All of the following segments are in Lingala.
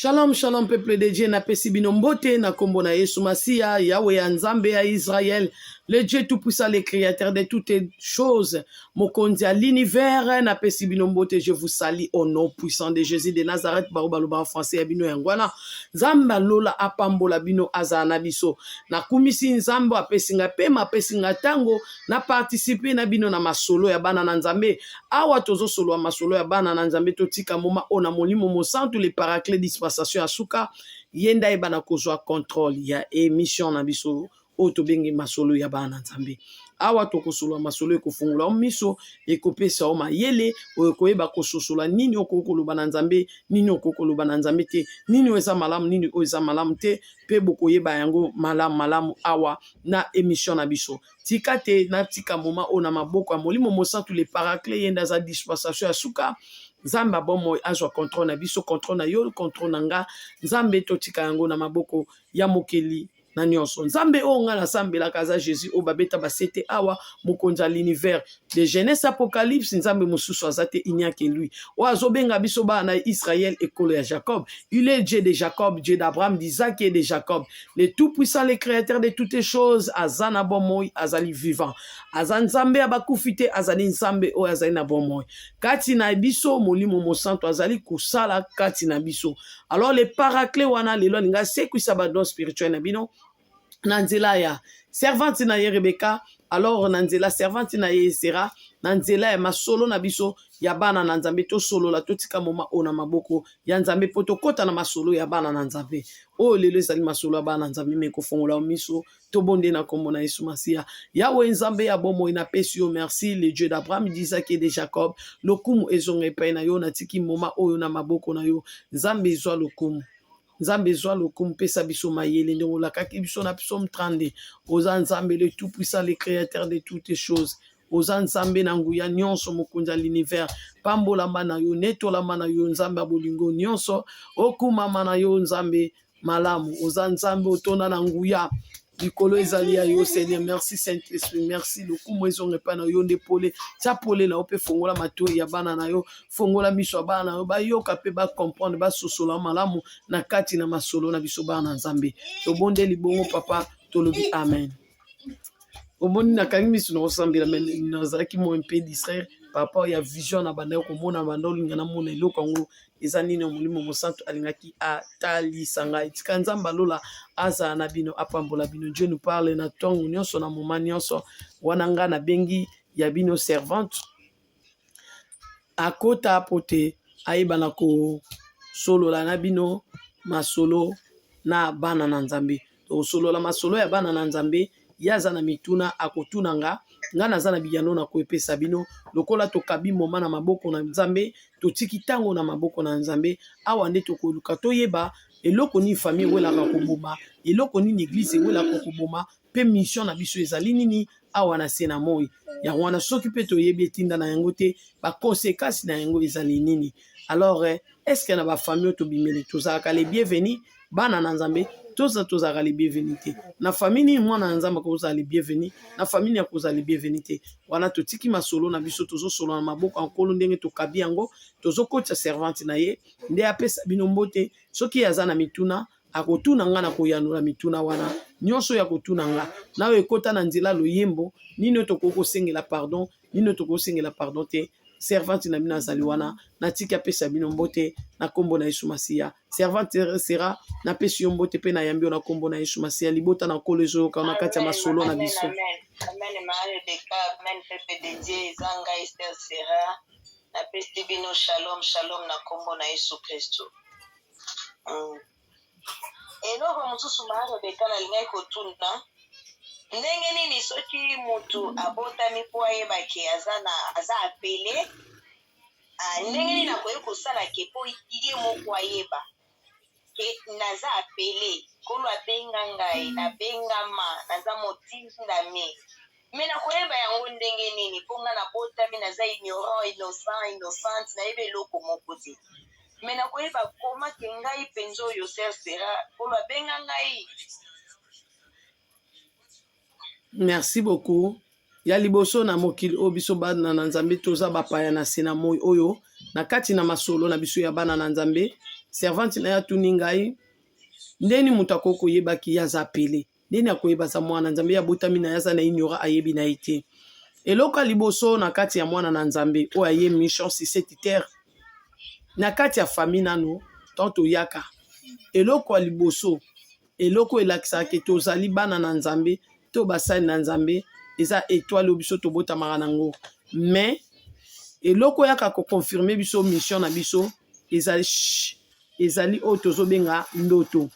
Shalom, shalom, peuple de Dieu, napesi bino mbote na kombo na Yesu Masiya, Yahweh ya Nzambe ya Israël, le Dieu tout-puissant, le créateur de toutes choses, mokonzi ya l'univers, napesi bino mbote, je vous salue au nom puissant de Jésus de Nazareth, baro baloba en français ya bino yango wana. Nzambe alola apambola bino azala na biso. Nakumisi Nzambe apesi nga pema, apesi nga tango na participer na bino na masolo ya bana na Nzambe. Awa tozosolola masolo ya bana na Nzambe, totika moma oyo na Molimo Mosantu, le Paraclet dispensation ya suka, ye nde ayeba na kozwa contrôle ya émission na biso oyo tobengi masolo ya bana na Nzambe. Awa tokosolola masolo ekofungola yo miso, ekopesa yo mayele, oyo ekoyeba kososola nini okoki koloba na Nzambe, nini okoki koloba na Nzambe te, nini oyo eza malamu, nini oyo eza malamu te, mpe bokoyeba yango malamu malamu awa na émission na biso. Tika te natika moma oyo na maboko ya Molimo Mosantu, le Paraclet, ye nde aza dispensation ya suka. Nzambe ya bomoi azwa contrôle na biso, contrôle na yo, contrôle na nga. Nzambe, totika yango na maboko ya mokeli na nyonso. Nzambe oyo nga nasambelaka aza Jésus oyo babeta basete awa, mokonzi ya l'univers de Genèse Apocalypse. Nzambe mosusu aza te, il n'y a que lui oyo azobenga biso bana na Israël, ekolo ya Jacob. Il est Dieu de Jacob, Dieu d'Abraham, d'Isaac et de Jacob, le tout puissant, le créateur de toutes choses. Aza na bomoi, azali vivant, aza Nzambe ya bakufi te, azali Nzambe oyo azali na bomoi kati na biso. Molimo Mosantu azali kosala kati na biso. Alors le Paraclet wana lelo alingi asekwisa badon spirituel na bino na nzela ya servante na ye Rebeka. Alors na nzela servante na ye Sera, na nzela ya masolo na biso ya bana na Nzambe, tosolola, totika moma oyo na maboko ya Nzambe mpo tokɔta na masolo ya bana na Nzambe. Oyo lelo ezali masolo ya bana na Nzambe, me kofongola miso. Tobonde na kombo na Yesu Masiya. Yawe Nzambe ya bomoi, napesi yo merci, le Dieu d'Abraham, d'Isaac et de Jacob. Lokumu ezonga epai na yo. Natiki moma oyo na maboko na yo. Nzambe, ezwa lokumu. Nzambe, ezwa lokumu. Pesa biso mayele ndenge olakaki biso na Psaume 32. Oza Nzambe, le tout puissant, le créateur de toutes choses. Oza Nzambe na nguya nyonso, mokonzi ya l'univers. Pambolama na yo, netolama na yo, Nzambe ya bolingo nyonso. Okumama na yo, Nzambe malamu. Oza Nzambe otonda na nguya, likolo ezali ya yo, Seigneur. Merci Saint Esprit, merci. Lokumu ezonga epai na yo. Nde pole, tia pole na yo mpe fongola matoi ya bana na yo, fongola miso ya bana na yo, bayoka mpe bacomprendre, basosola malamu na kati na masolo na biso bana na Nzambe. Tobondeli bongo, Papa, tolobi amen. Omoni, nakangi miso na kosambela, me nazalaki mo un peu distraire par rapport ya vision na bandaki komona. Banda olinga namona eloko yango eza nini, Molimo Mosantu alingaki atalisa ngai. Tika Nzambe alola azala na bino, apambola bino. Dieu nous parle na ntongo nyonso, na moma nyonso wana. Ngai nabengi ya bino servante akota po te ayeba na kosolola na bino masolo na bana na Nzambe. Tokosolola masolo ya bana na Nzambe. Ye aza na mituna akotuna nga, nga naza na biyano na koepesa bino. Lokola tokabi moma na maboko na Nzambe, totiki ntango na maboko na Nzambe, awa nde tokoluka toyeba eloko nini famille ewelaka koboma, eloko nini église ewelaka koboma, mpe mission na biso ezali nini awa na se na moi. Yango wana, soki mpe toyebi etinda na yango te, baconséquence na yango ezali nini? Alors, est ce que na bafamille oyo tobimeli tozalaka les bienvenus, bana na Nzambe? Toza tozalaka les bienvenus te. Na famille nini mwana na Nzambe akozala les bienvenus? Na famille nini akozala les bienvenus te? Wana totiki masolo na biso, tozosolola na maboko ya Nkolo. Ndenge tokabi yango, tozokotisa servante na ye nde apesa bino mbote. Soki aza na mituna akotuna nga, na koyanola mituna wana nyonso ya kotuna nga na oyo ekota na nzela loyembo. Nini oyo tokoki kosengela pardon, nini oyo tokoki kosengela pardon te? Servante na bino azali wana, natiki apesa bino mbote na nkombo na Yesu Masiya. Servante Sera, napesi yo mbote mpe nayambi yo na nkombo na Yesu Masiya. Libota na Nkolo ezoyoka na kati ya masolo na biso. Amen, ma Rebeka. Amen, peuple de Dieu. Eza ngai Esther Sera, napesi bino shalom, shalom na nkombo na Yesu Kristo. Eloko mosusu, ma Rebeka, nalingaki kotuna: ndenge nini soki mutu abotami mpo ayebake aza na aza appelé, ndenge nini akoki kosala ke mpo ye moko ayeba ke naza appelé, Nkolo abenga ngai, nabengama, naza motindami? Me nakoyeba yango ndenge nini? Mpo ngai nabotami naza ignorant, innocent, innocente, nayebi eloko moko te. Me nakoyeba koma ke ngai mpenza oyo sœur Sera, Nkolo abenga ngai? Merci beaucoup. Ya liboso, na mokili oyo, biso bana na Nzambe toza bapaya na se na moi oyo. Na kati na masolo na biso ya bana na Nzambe, Servante na ye atuni ngai ndeni moto akoki koyeba ki ye aza appelé, ndeni akoyeba aza mwana Nzambe, ye abotami na ye aza na ignorant, ayebi na ye te. Eloko ya liboso na kati ya mwana na Nzambe oyo aye mission sur cette terre, na kati ya famille nano ntango toyaka, eloko ya liboso, eloko elakisaka ke tozali bana na Nzambe to basali na Nzambe, eza étoile oyo biso tobotamaka nango. Mais eloko oyaka koconfirmer biso mission na biso ezali, ezali oyo tozobenga ndoto.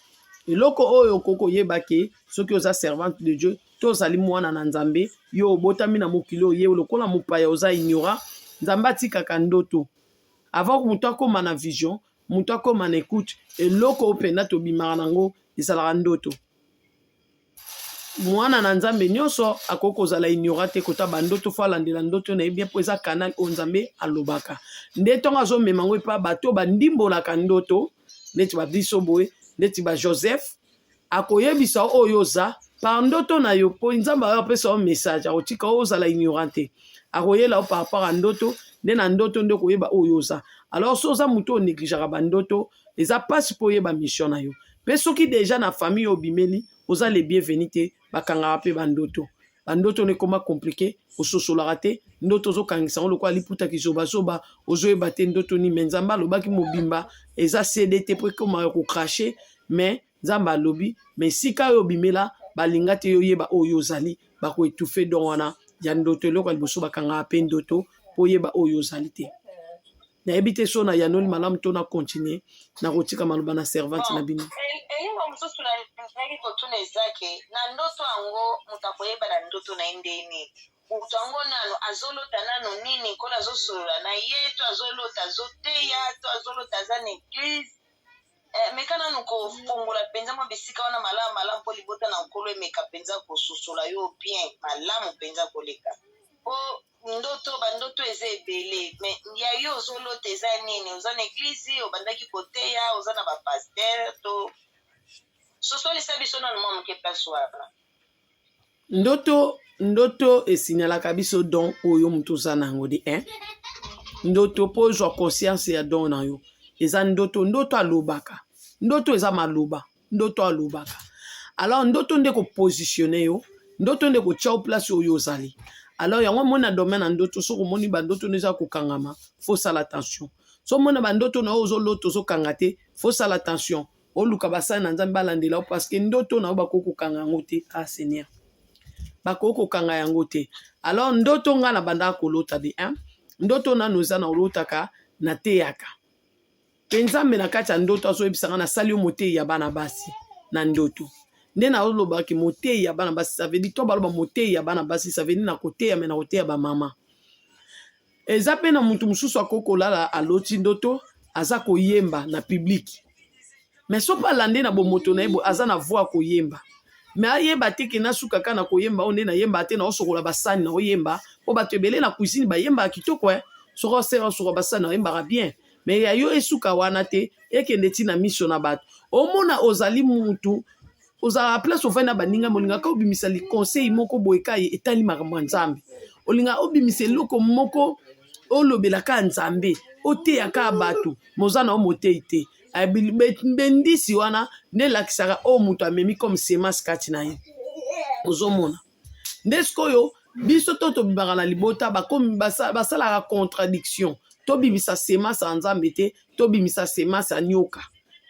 Eloko oyo okoki koyeba ke soki oza servante de Dieu to ozali mwana na Nzambe, yo obotami na mokili oyo ye lokola mopaya, oza ignorant, Nzambe atikaka ndoto avant moto akóma na vision, moto akóma na écoute. Eloko oyo mpenza tobimaka nango ezalaka ndoto. Mwana na Nzambe nyonso akoki kozala ignorant te kota bandoto. Faut alandela ndoto na ye bien, mpo eza canal oyo Nzambe alobaka. Nde ntongo azomema yango epa bato bandimbolaka ndoto, neti babiso boye, neti baJoseph, akoyebisa oyo oza par ndoto na yo, mpo Nzambe ayo apesa yo message, akotika oyo ozala ignorant te, akoyela yo par rapport a ndoto. Nde na ndoto nde koyeba oyo oza. Alors so oza motu oyo négligeaka bandoto, eza mpasi mpo oyeba mission na yo. Mpe soki déjà na famille oyo obimeli oza le bienvenu te, bakangaka mpe bandoto. Bandoto no ekoma compliqué, ososolaka te ndoto, ozokangisa yango lokola liputaki zobazoba, ozoyeba te ndoto nini. Mais Nzambe alobaki mobimba, eza cd te mpo ekomaka kocracher. Mais Nzambe alobi, mais esika oyo obimela balinga te yoyeba oyo ozali, bakoétouffer don wana ya ndoto. Eloko ya liboso, bakangaka mpe ndoto mpo oyeba oyo ozali te. Nayebi te so nayanoli malamu to na continue na kotika maloba na servante na bino. Eloko mosusu nalingaki kotuna eza ke na ndoto yango, moto akoyeba na ndoto na ye ndeni moto yango nano azolota nano nini? Nkolo azosolola na ye, to azolota azoteya, to azolota aza na église? Meka nanu kofongola mpenza mwa bisika wana malamu malamu, mpo libota na Nkolo emeka mpenza kososola yo bien malamu mpenza koleka, mpo ndoto, bandoto eza ebele. Mais ya yo ozolota eza nini? Oza na église, obandaki koteya, oza na bapasteur, to sosolisa biso nanu mwa moke place wana. Ndoto, ndoto esignalaka biso don oyo moto oza na yango de 1. Ndoto, mpo ozwa conscience ya don na yo, eza ndoto. Ndoto alobaka, ndoto eza maloba, ndoto alobaka. Alors ndoto nde kopositionner yo, ndoto nde kotia yo place oyo ozali. Alors yango omoni na domaine ya ndoto, soki omoni bandoto nde eza kokangama, faut sala attention. So omoni bandoto na yo ozolota ozokanga te, faut sala attention, oluka basali na Nzambe balandela yo, parce que ndoto na yo bakoki kokanga yango te. Ah Seigneur, bakoki kokanga yango te. Alors ndoto, ngai na bandaka kolota de 1, ndoto nano eza na olotaka nateyaka, mpe Nzambe na kati ya ndoto azoyebisanga nasali yo motei ya bana basi. Na ndoto nde naolobaki motei ya bana basi, ça veut dire to baloba motei ya bana basi, ça veut dire na koteya, mais na koteya bamama. Eza mpe na motu mosusu akoki kolala, aloti ndoto aza koyemba na public, mais so mpe alande na bomoto na ye boye, aza na voix koyemba, mais ayeba te ke nasuka kaka na koyemba oyo nde nayemba te, naosokola basani na oyemba, mpo bato ebele na cuisine bayembaka kitoko. E soki osera osokola basani na oyembaka bien, mais ya yo esuka wana te, ekende ntina miso na bato. Omona ozali mutu ozalaka place ofandi na baninga, olingaka obimisa conseil moko boye ka etali makambo ya Nzambe, olingaka obimisa eloko moko olobelaka Nzambe, oteyaka bato, moza na yo motei te. Bendisi wana nde elakisaka oyo moto amemi comme semence kati na ye. Ozomona nde sikoyo biso to tobimaka na libota, basalaka contradiction: tobimisa semence ya Nzambe te, tobimisa semence ya nyoka,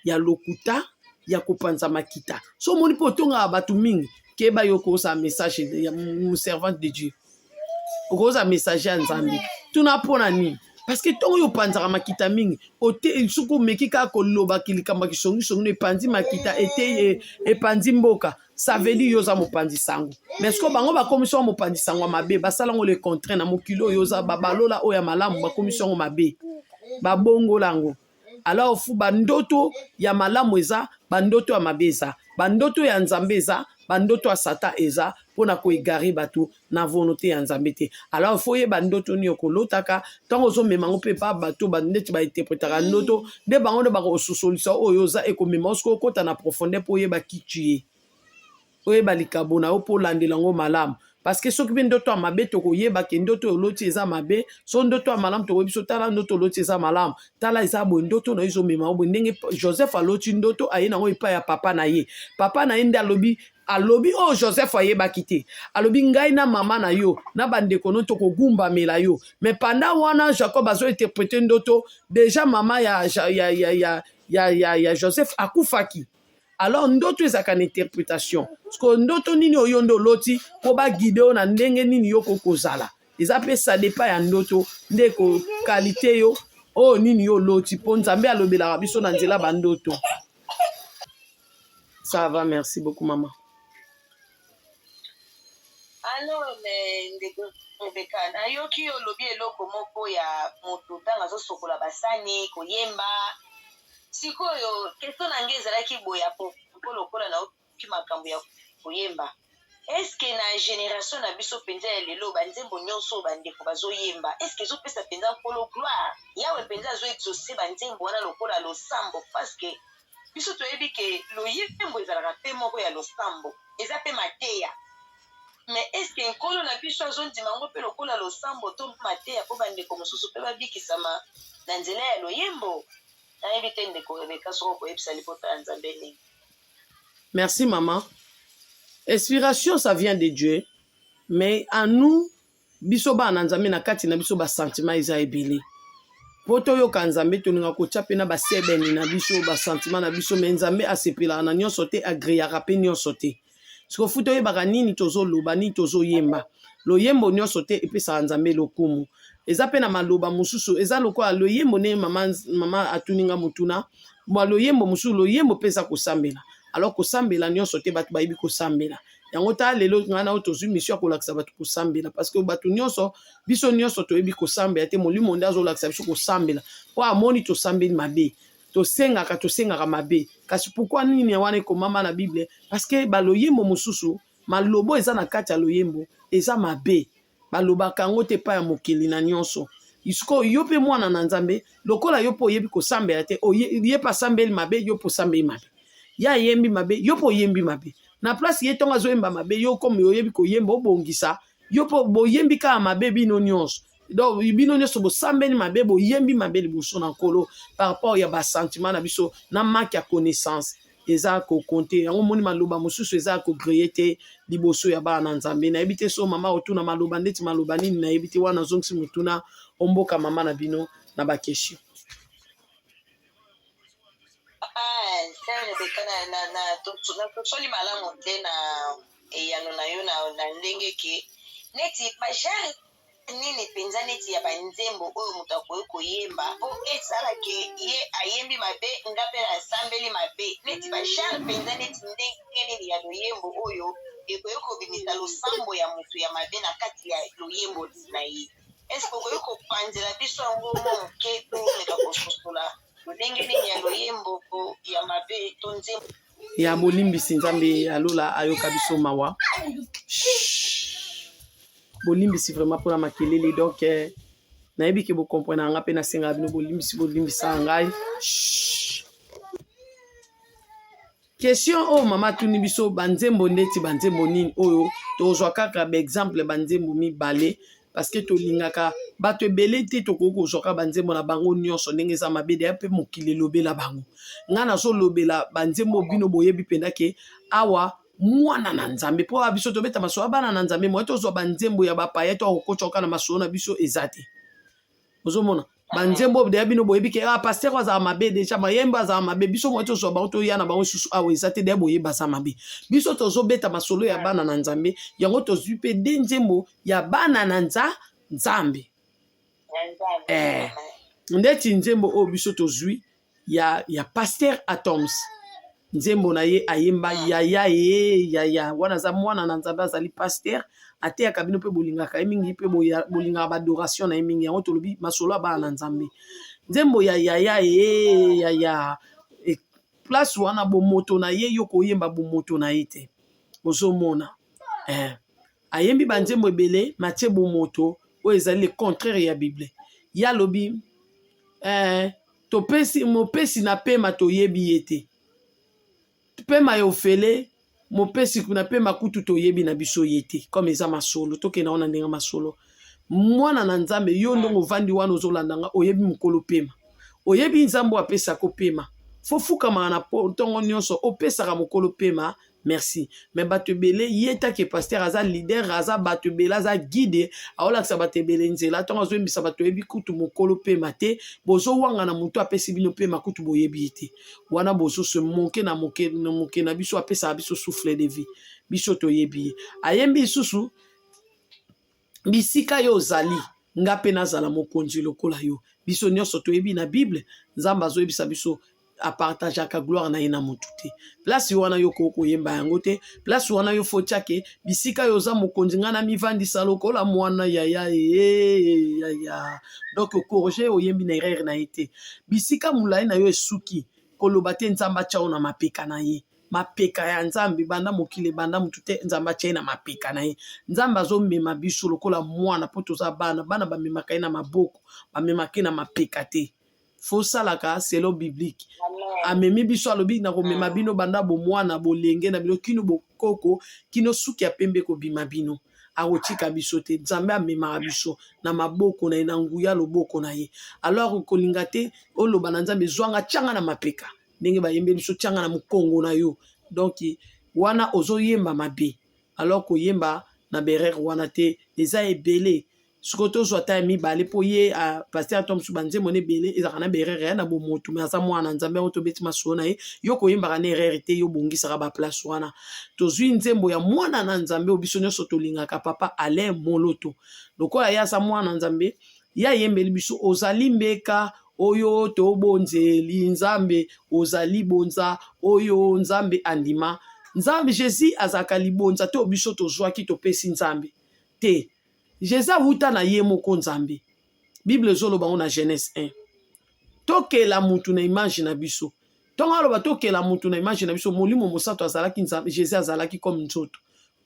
ya lokuta, ya kopanza makita. So omoni mpo otongaka bato mingi, keba, yo kozala message ya servante de Dieu, okozala messager ya Nzambe. Tuna mpona nini? Parce que ntongo oyo opanzaka makita mingi, soki omeki kaka kolobaki likambo ya kisongisongi no, epanzi makita, ete epanzi mboka, ça veut dire yo oza mopanzi sango. Mais sikoyo bango bakomisi yango mopanzi sango ya mabe, basala yango le contraire na mokili oyo oza. Babalola oyo ya malamu, bakomisi yango mabe, babongola yango. Alors fu bandoto ya malamu eza, bandoto ya mabe eza, bandoto ya Nzambe eza, bandoto ya Satan eza, mpona koégarer bato na volonté ya Nzambe te. Alors faut oyeba ndoto nini okolotaka. Ntango ozomema yango mpe pa bato neti bainterprétaka ndoto, nde bango nde bakososolisa oyo oza, ekomema soki okota na profondeur mpo oyeba qui tu es, oyeba likabo na yo mpo olandela yango malamu. Parce que soki mpe ndoto ya mabe, tokoyeba ke ndoto oyo oloti eza mabe. So ndoto ya malamu, tokoyebi so tala ndoto oloti eza malamu, tala eza boye, ndoto na yo ezomema yo boye. Ndenge Joseph aloti ndoto, aye nango epai ya papa na ye. Papa na ye nde alobi, alobi oyo Joseph ayebaki te. Alobi: "Ngai na mama na yo na bandeko no tokogumbamela yo." Mais pendant wana Jacob azointerpréter ndoto, déjà mama ya Joseph akufaki. Alors ndoto ezalaka na interprétation. Parce ndoto nini oyo nde oloti, mpo baguider yo na ndenge nini yo kokozala, eza mpe ça dépend ya ndoto nde koqualité yo oyo nini yo oloti, mpo Nzambe alobelaka biso na nzela bandoto. Ça va, merci beaucoup, mama. Alors, ndeko Rebeka, nayoki olobi eloko moko ya moto ntango azosokola basani koyemba. Sikoyo question na ngai ezalaki boye: mpo lokola nayoki makambo ya koyemba, est-ce na génération na biso mpenza ya lelo, banzembo nyonso oyo bandeko bazoyemba, est-ce ezopesa mpenza Nkolo gloire? Yawe mpenza azoexaucer banzembo wana lokola losambo? Parce que biso toyebi ke loyembo ezalaka mpe moko ya losambo, eza mpe mateya. Mais est-ce Nkolo na biso azondima yango mpe lokola losambo to mateya, mpo bandeko mosusu mpe babikisama na nzela ya loyembo? Nayebi te, ndeko Rebeka, soko koyebisa libota ya Nzambe ndenge. Merci, maman. Inspiration, ça vient de Dieu, mais à nous, biso bana Nzambe, na kati na biso basentiment eza ebele. Mpo toyoka Nzambe, tolinga kotia mpe na basebeni na biso, basentiment na biso. Mais Nzambe asepelaka na nyonso te, agréaka mpe nyonso te. Siko fu toyebaka nini tozoloba, nini tozoyemba. Loyembo nyonso te epesaka Nzambe lokumu. Eza mpe na maloba mosusu eza lokola loyembo. Nde mama, mama atuninga motuna mwa loyembo mosusu. Loyembo mpe eza kosambela. Alors kosambela nyonso te bato bayebi kosambela yango. Ta lelo ngai na oyo tozwi mission ya kolakisa bato kosambela, parce que bato nyonso, biso nyonso toyebi kosambela te. Molimo nde azolakisa biso kosambela, mpo amoni tosambeli mabe, tosengaka, tosengaka mabe. Kasi pourquoi nini wana ekomama na Bible? Parce que baloyembo mosusu, malobo eza na kati ya loyembo eza mabe, balobaka yango te epai ya mokili na nyonso. Sikoyo yo mpe mwana na Nzambe, lokola yo mpe oyebi kosambela te, ye mpe asambeli mabe, yo mpe osambeli mabe, ye ayembi mabe, yo mpe oyembi mabe. Na place ye ntongo azoyemba mabe, yo komi oyebi koyemba, obongisa, yo mpe boyembi kaka mabe bino nyonso. Donc bino nyonso bosambeli mabe, boyembi mabe liboso na Nkolo par rapport ya basentiment na biso na manque ya connaissance. Eza kocompter yango. Omoni, maloba mosusu eza ya koagréer te liboso ya bana na Nzambe. Nayebi te so mama otuna maloba ndeti maloba nini, nayebi te. Wana azongisi motuna omboka mama na bino na baquestion. Ah, sœur Rebeka, na tosoli malamu te na eyano na yo na ndenge ke neti bagenre nini mpenza neti ya banzembo oyo moto akoki koyemba mpo esalake ye ayembi mabe, nga mpe nasambeli mabe? Neti bagenre mpenza neti ndenge nini ya loyembo oyo ekoki kobimisa losambo ya moto ya mabe na kati ya loyembo na ye? Est-ce okoki kopanzela biso yango mwa moke to meka kososola lolenge nini ya loyembo ya mabe to nzembo? Ya bolimbisi, Nzambe alola ayoka biso mawa. Bolimbisi vraiment mpona makelele. Donc nayebi ke bocomprendre nga mpe nasengaka bino bolimbisi, bolimbisa ngai. Question oyo mama atuni biso, banzembo ndeti banzembo nini oyo tozwa kaka baexemple, banzembo mibale, parce que tolingaka bato ebele te. Tokoki kozwa kaka banzembo na bango nyonso ndenge eza mabe deya mpe mokili elobela bango. Ngai nazolobela banzembo bino boyebi mpenza ke awa mwana na Nzambe, mpo biso tobeta masolo ya bana na Nzambe. Moye tozwa banzembo ya bapaya to akokotya na masolo na biso eza te. Ozomona banzembo deya bino boyebi ke ah, pasteur azala mabe déjà, mayembe azala mabe. Biso moye tozwa bango, toya na bango lisusu awa eza te. Deya boyeba aza mabe. Biso tozobeta masolo ya bana na Nzambe. Yango tozwi mpe de nzembo ya bana na Nzambe. Ndeti nzembo oyo biso tozwi ya pasteur Atoms, nzembo na ye ayemba "Yaya ye yaya". Wana aza mwana na Nzambe, azali pasteur, ateyaka bino mpe bolingaka ye mingi mpe bolingaka baadoration na ye mingi. Yango tolobi masolo ya bana na Nzambe. Nzembo ya "Yaya ye yaya", place wana bomoto na ye, yo koyemba bomoto na ye te. Ozomona ayembi banzembo ebele matie bomoto oyo ezali le contraire ya Bible. Ye alobi topesi mopesi na pema, toyebi ye te, pema ya ofele. Mopesi na pema kutu toyebi na biso ye te, comme eza masolo, tokenda wana ndenge masolo. Mwana na Nzambe, yo ndongo ovandi wana ozolanda nga, oyebi mokolo pema, oyebi Nzambe oyo apesaka pema. Fo fukamaka na ntongo nyonso, opesaka mokolo pema merci. Mais bato ebele ye take pasteur aza leader, aza bato ebele, aza guide, aolakisa bato ebele nzela. Ntongo azoyembisa bato, oyebi kutu mokolo pema te, bozowanga na moto apesi bino pema kutu boyebi ye te. Wana bozo se moke na moke na moke na biso, apesaka biso souffle de vie, biso toyebi ye. Ayembi lisusu bisika yo ozali, nga mpe nazala mokonzi lokola yo. Biso nyonso toyebi na Bible, Nzambe azoyebisa biso apartageaka gloire na ye na motu te. Place wana yo koki koyemba yango te. Place wana yo fo tiake bisika yo oza mokonzi, ngai namivandisa lokola mwana yaya ee yaya. Donc okorige, oyembi na erreur na ye te. Bisika molai na yo esuki, koloba te Nzambe atya yo na mapeka na ye. Mapeka ya Nzambe, banda mokili ebanda, motu te Nzambe atya ye na mapeka na ye. Nzambe azomema biso lokola mwana, mpo toza bana. Bana bamemaka ye na maboko, bamemaka ye na mapeka te. Fosalaka selo biblique. Amemi biso, alobi nakomema bino banda bomwana, bolenge na bino kino bokoko, kino suki ya pembe kobima bino. Akotika biso te. Nzambe amemaka biso na maboko na ye, na nguya loboko na ye. Alors kolinga te oloba na Nzambe zwanga tianga na mapeka, ndenge bayembeli biso tianga na mokongo na yo. Donc wana ozoyemba mabe. Alors koyemba na berere wana te, eza ebele. Sikoyo tozwa ata ya mibale mpo ye pasteur ata mosusu banzembo na ebele ezalaka na berere ya na bomotu, me aza mwana Nzambe, yango tobeti masolo na ye. Yo koyembaka na erreur te, yo bongisaka baplace wana. Tozwi nzembo ya mwana na Nzambe oyo biso nyonso tolingaka, papa Alain Moloto. Lokola ye aza mwana Nzambe, ye ayembeli biso ozali mbeka oyo tobonzeli Nzambe, ozali bonza oyo Nzambe andima. Nzambe Jésus azalaka libonza te oyo biso tozwaki topesi Nzambe te. Jesus awuta na ye moko Nzambe. Bible ezoloba ngo na Genèse 1. Tokela mutu na image na biso. Ntongo aloba tokela mutu na image na biso, Molimo Mosantu azalaki Nzambe, Jesus azalaki comme nzoto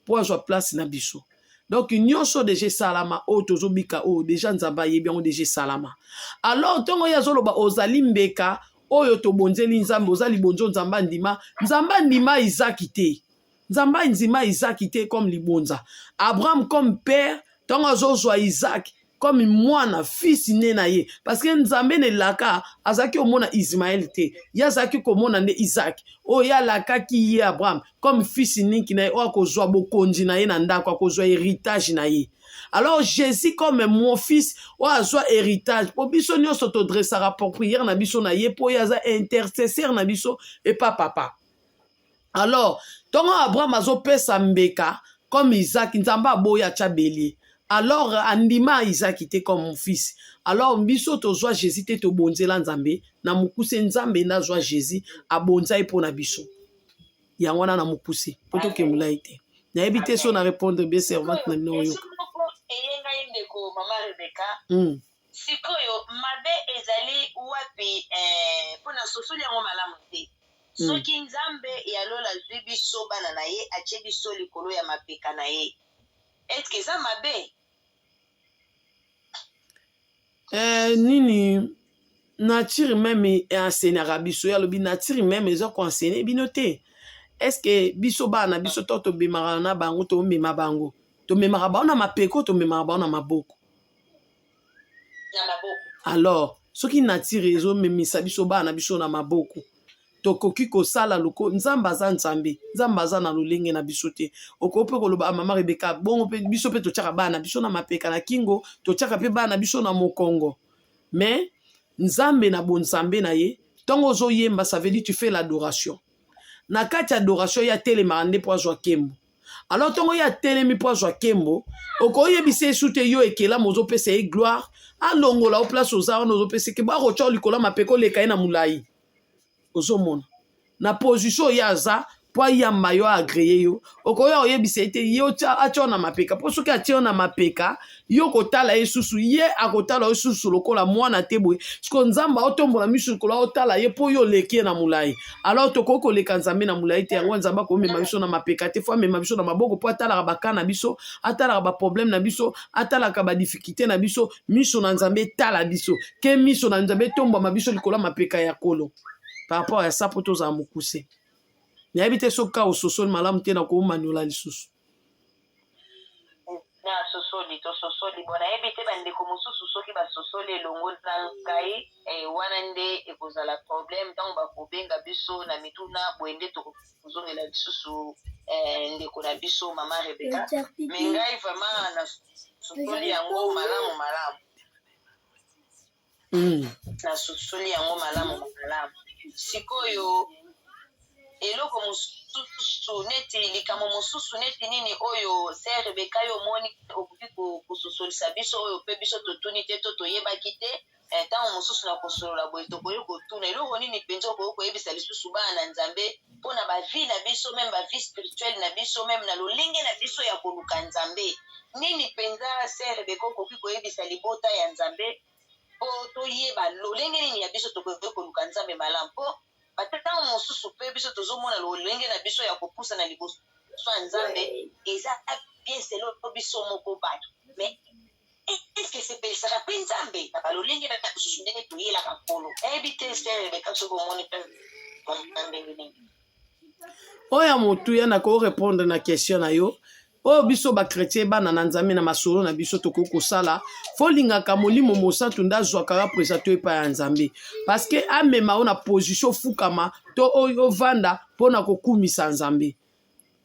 po azwa place na biso. Donc nyonso deja esalama, oyo tozobika oyo deja Nzambe ayebi yango deja esalama. Alors ntongo ye azoloba ozali mbeka oyo tobonzeli Nzambe, oza libonzo Nzambe andima. Nzambe andima Isaki te. Nzambe andima Isaki te comme libonza. Abraham comme père, ntango azozwa Isaac comme mwana fils ne na ye, parce que Nzambe na elaka azalaki komona Ismaël te, ye azalaki komona nde Isaac oyo ye alakaki ye Abraham comme fils niki na ye oyo akozwa bokonzi na ye na ndako, akozwa héritage na ye. Alors Jésus comme mon fils oyo azwa héritage, po biso nyonso todressaka prière na biso na ye, po ye aza intercesseur na biso epa papa. Alors ntongo Abraham azopesa mbeka comme Isaac, Nzambe aboyi atya bélier. Alors andima Isaac te comme mon fils. Alors biso tozwa Jésus te tobonzela Nzambe na mokuse. Nzambe nde azwa Jésus, abonza ye mpo na biso. Yango wana na mokuse mpo tokemula ye te. Nayebi te so na répondre bien, servante na bino oyoka. Moko eye ngai, ndeko mama Rebeka. Sikoyo mabe ezali wapi? Mpona sosoli yango malamu te. Soki Nzambe ya lola azwi biso bana na ye, atie biso likolo ya mapeka na ye, eske eza mabe? Nini nature même enseignaka biso? Ye alobi nature même eza koenseigner bino te. Est-ce biso bana na biso to tobemaka na bango, tomema bango, tomemaka bango na mapeko, tomemaka bango na maboko? Na maboko. Alors soki nature ezomemisa biso bana na biso na maboko, tokoki kosala loko Nzambe aza Nzambe, Nzambe aza na lolenge na biso te. Okoki mpe koloba: "Mama Rebeka, bongo mpe biso mpe totiaka bana na biso na mapeka, na kingo, totiaka mpe bana na biso na mokongo." Mais Nzambe na bonzambe na ye, ntongo ozoyemba, ça veut dire tu fais l'adoration. Na kati ya adoration, ye atelemaka nde mpo azwa nkembo. Alors ntongo ye atelemi mpo azwa nkembo, okoyebisa ye te yo ekelamu ozopesa ye gloire, alongola o place oza wana ozopesa nkembo, akotya likolo ya mapeka, oleka ye na molai. Ozomona na position oyo aza mpo ayamba yo, agréer yo. Okoya oyebisa ye te ye atya yo na mapeka, mpo soki atie yo na mapeka, yo kotala ye susu, ye akotala yo susu lokola mwana te. Boye siko Nzambe aotombola miso likolo, aotala ye mpo yo oleki ye na molai. Alors tokoki koleka Nzambe na molai te. Yango Nzambe akomema biso na mapeka te, fo amema biso na maboko, mpo atalaka baka na biso, atalaka baproblème na biso, atalaka badifficulté na biso. Miso na Nzambe etala biso ke miso na Nzambe etombwama biso likolo ya mapeka ya Kolo par rapport ya sa, mpo tozala mokuse. Nayebi te soki kaka ososoli malamu te, na komaniola lisusu. Nasosoli, tososoli. Bon, nayebi te bandeko mosusu soki basosoli elongo na ngai. Wana nde ekozala problème ntango bakobenga biso na mituna boye, nde tokozongela lisusu ndeko na biso mama Rebeka. Mais ngai vraiment nasosoli yango malamu malamu. Nasosoli yango malamu malamu. Sikoyo eloko mosusu, neti likambo mosusu neti nini oyo, sœur Rebeka, yo omoni okoki kososolisa biso, oyo mpe biso totuni te to toyebaki te? Ntango mosusu na kosolola boye tokoki kotuna eloko nini mpenza okoki koyebisa lisusu bana na Nzambe mpona bavie na biso, même bavie spirituelle na biso, même na lolenge na biso ya koluka Nzambe. Nini mpenza, sœur Rebeka, okoki koyebisa libota ya Nzambe mpo toyeba lolenge nini ya biso tokoki koluka Nzambe malamu? Mpo batango mosusu mpe biso tozomona lolenge na biso ya kopusa na liboso ya Nzambe eza bien selon biso moko bato, mais est-ce esepelisaka mpe Nzambe na balolenge na mosusu ndenge toyelaka Nkolo? Nayebi te, sœur Rebeka, soki omoni mpe ndenge nini. Oyo ya motuya na korépondre na question na yo, oyo biso bachrétien, bana na Nzambe, na masolo na biso tokoki kosala, folingaka Molimo Mosantu nde azwaka yo aprésente epai ya Nzambe, parce que amema yo na position ofukama to oyo ovanda mpona kokumisa Nzambe,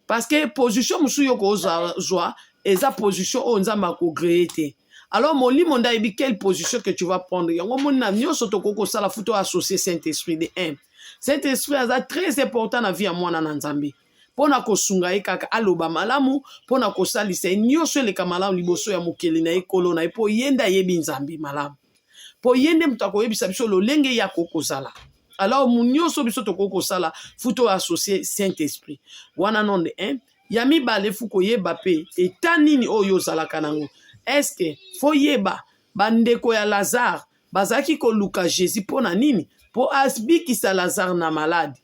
parce que position mosusu yo kozwa eza position oyo Nzambe akoagréer te. Alors Molimo nde ayebi quelle position que tu vas prendre. Yango omoni, na nyonso tokoki kosala, faut toassocier Saint Esprit de un. Saint Esprit aza très important na vie ya mwana na Nzambe, mpo na kosunga ye kaka aloba malamu, mpo na kosalisa ye nyonso eleka malamu liboso ya mokeli na ye, Nkolo na ye, mpo ye nde ayebi Nzambe malamu, mpo ye nde moto akoyebisa biso lolenge ye akoki kozala. Alors nyonso biso tokoki kosala, faut toassocier Saint Esprit wana non de un. Ya mibale, faut koyeba mpe eta nini oyo ozalaka nango. Est-ce faut yeba bandeko ya Lazare bazalaki koluka Jésus mpo na nini? Mpo abikisa Lazare na maladie.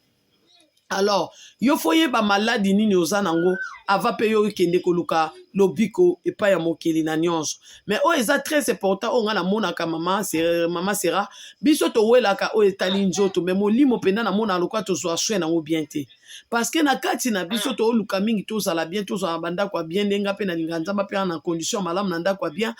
Alors yo faut yeba maladie nini oza nango ava mpe yo okende koluka lobiko epai ya mokili na nyonso. Mais oyo eza très important, oyo ngai namonaka, mama Sera, biso towelaka oyo etali nzoto, mais molimo mpenza namona lokola tozwa soin nango bien te, parce que na kati na biso tooluka mingi tozala bien, tozala na bandako ya bien, ndenge mpe nalinga Nzambe mpe na condition ya malamu, na ndako ya bien,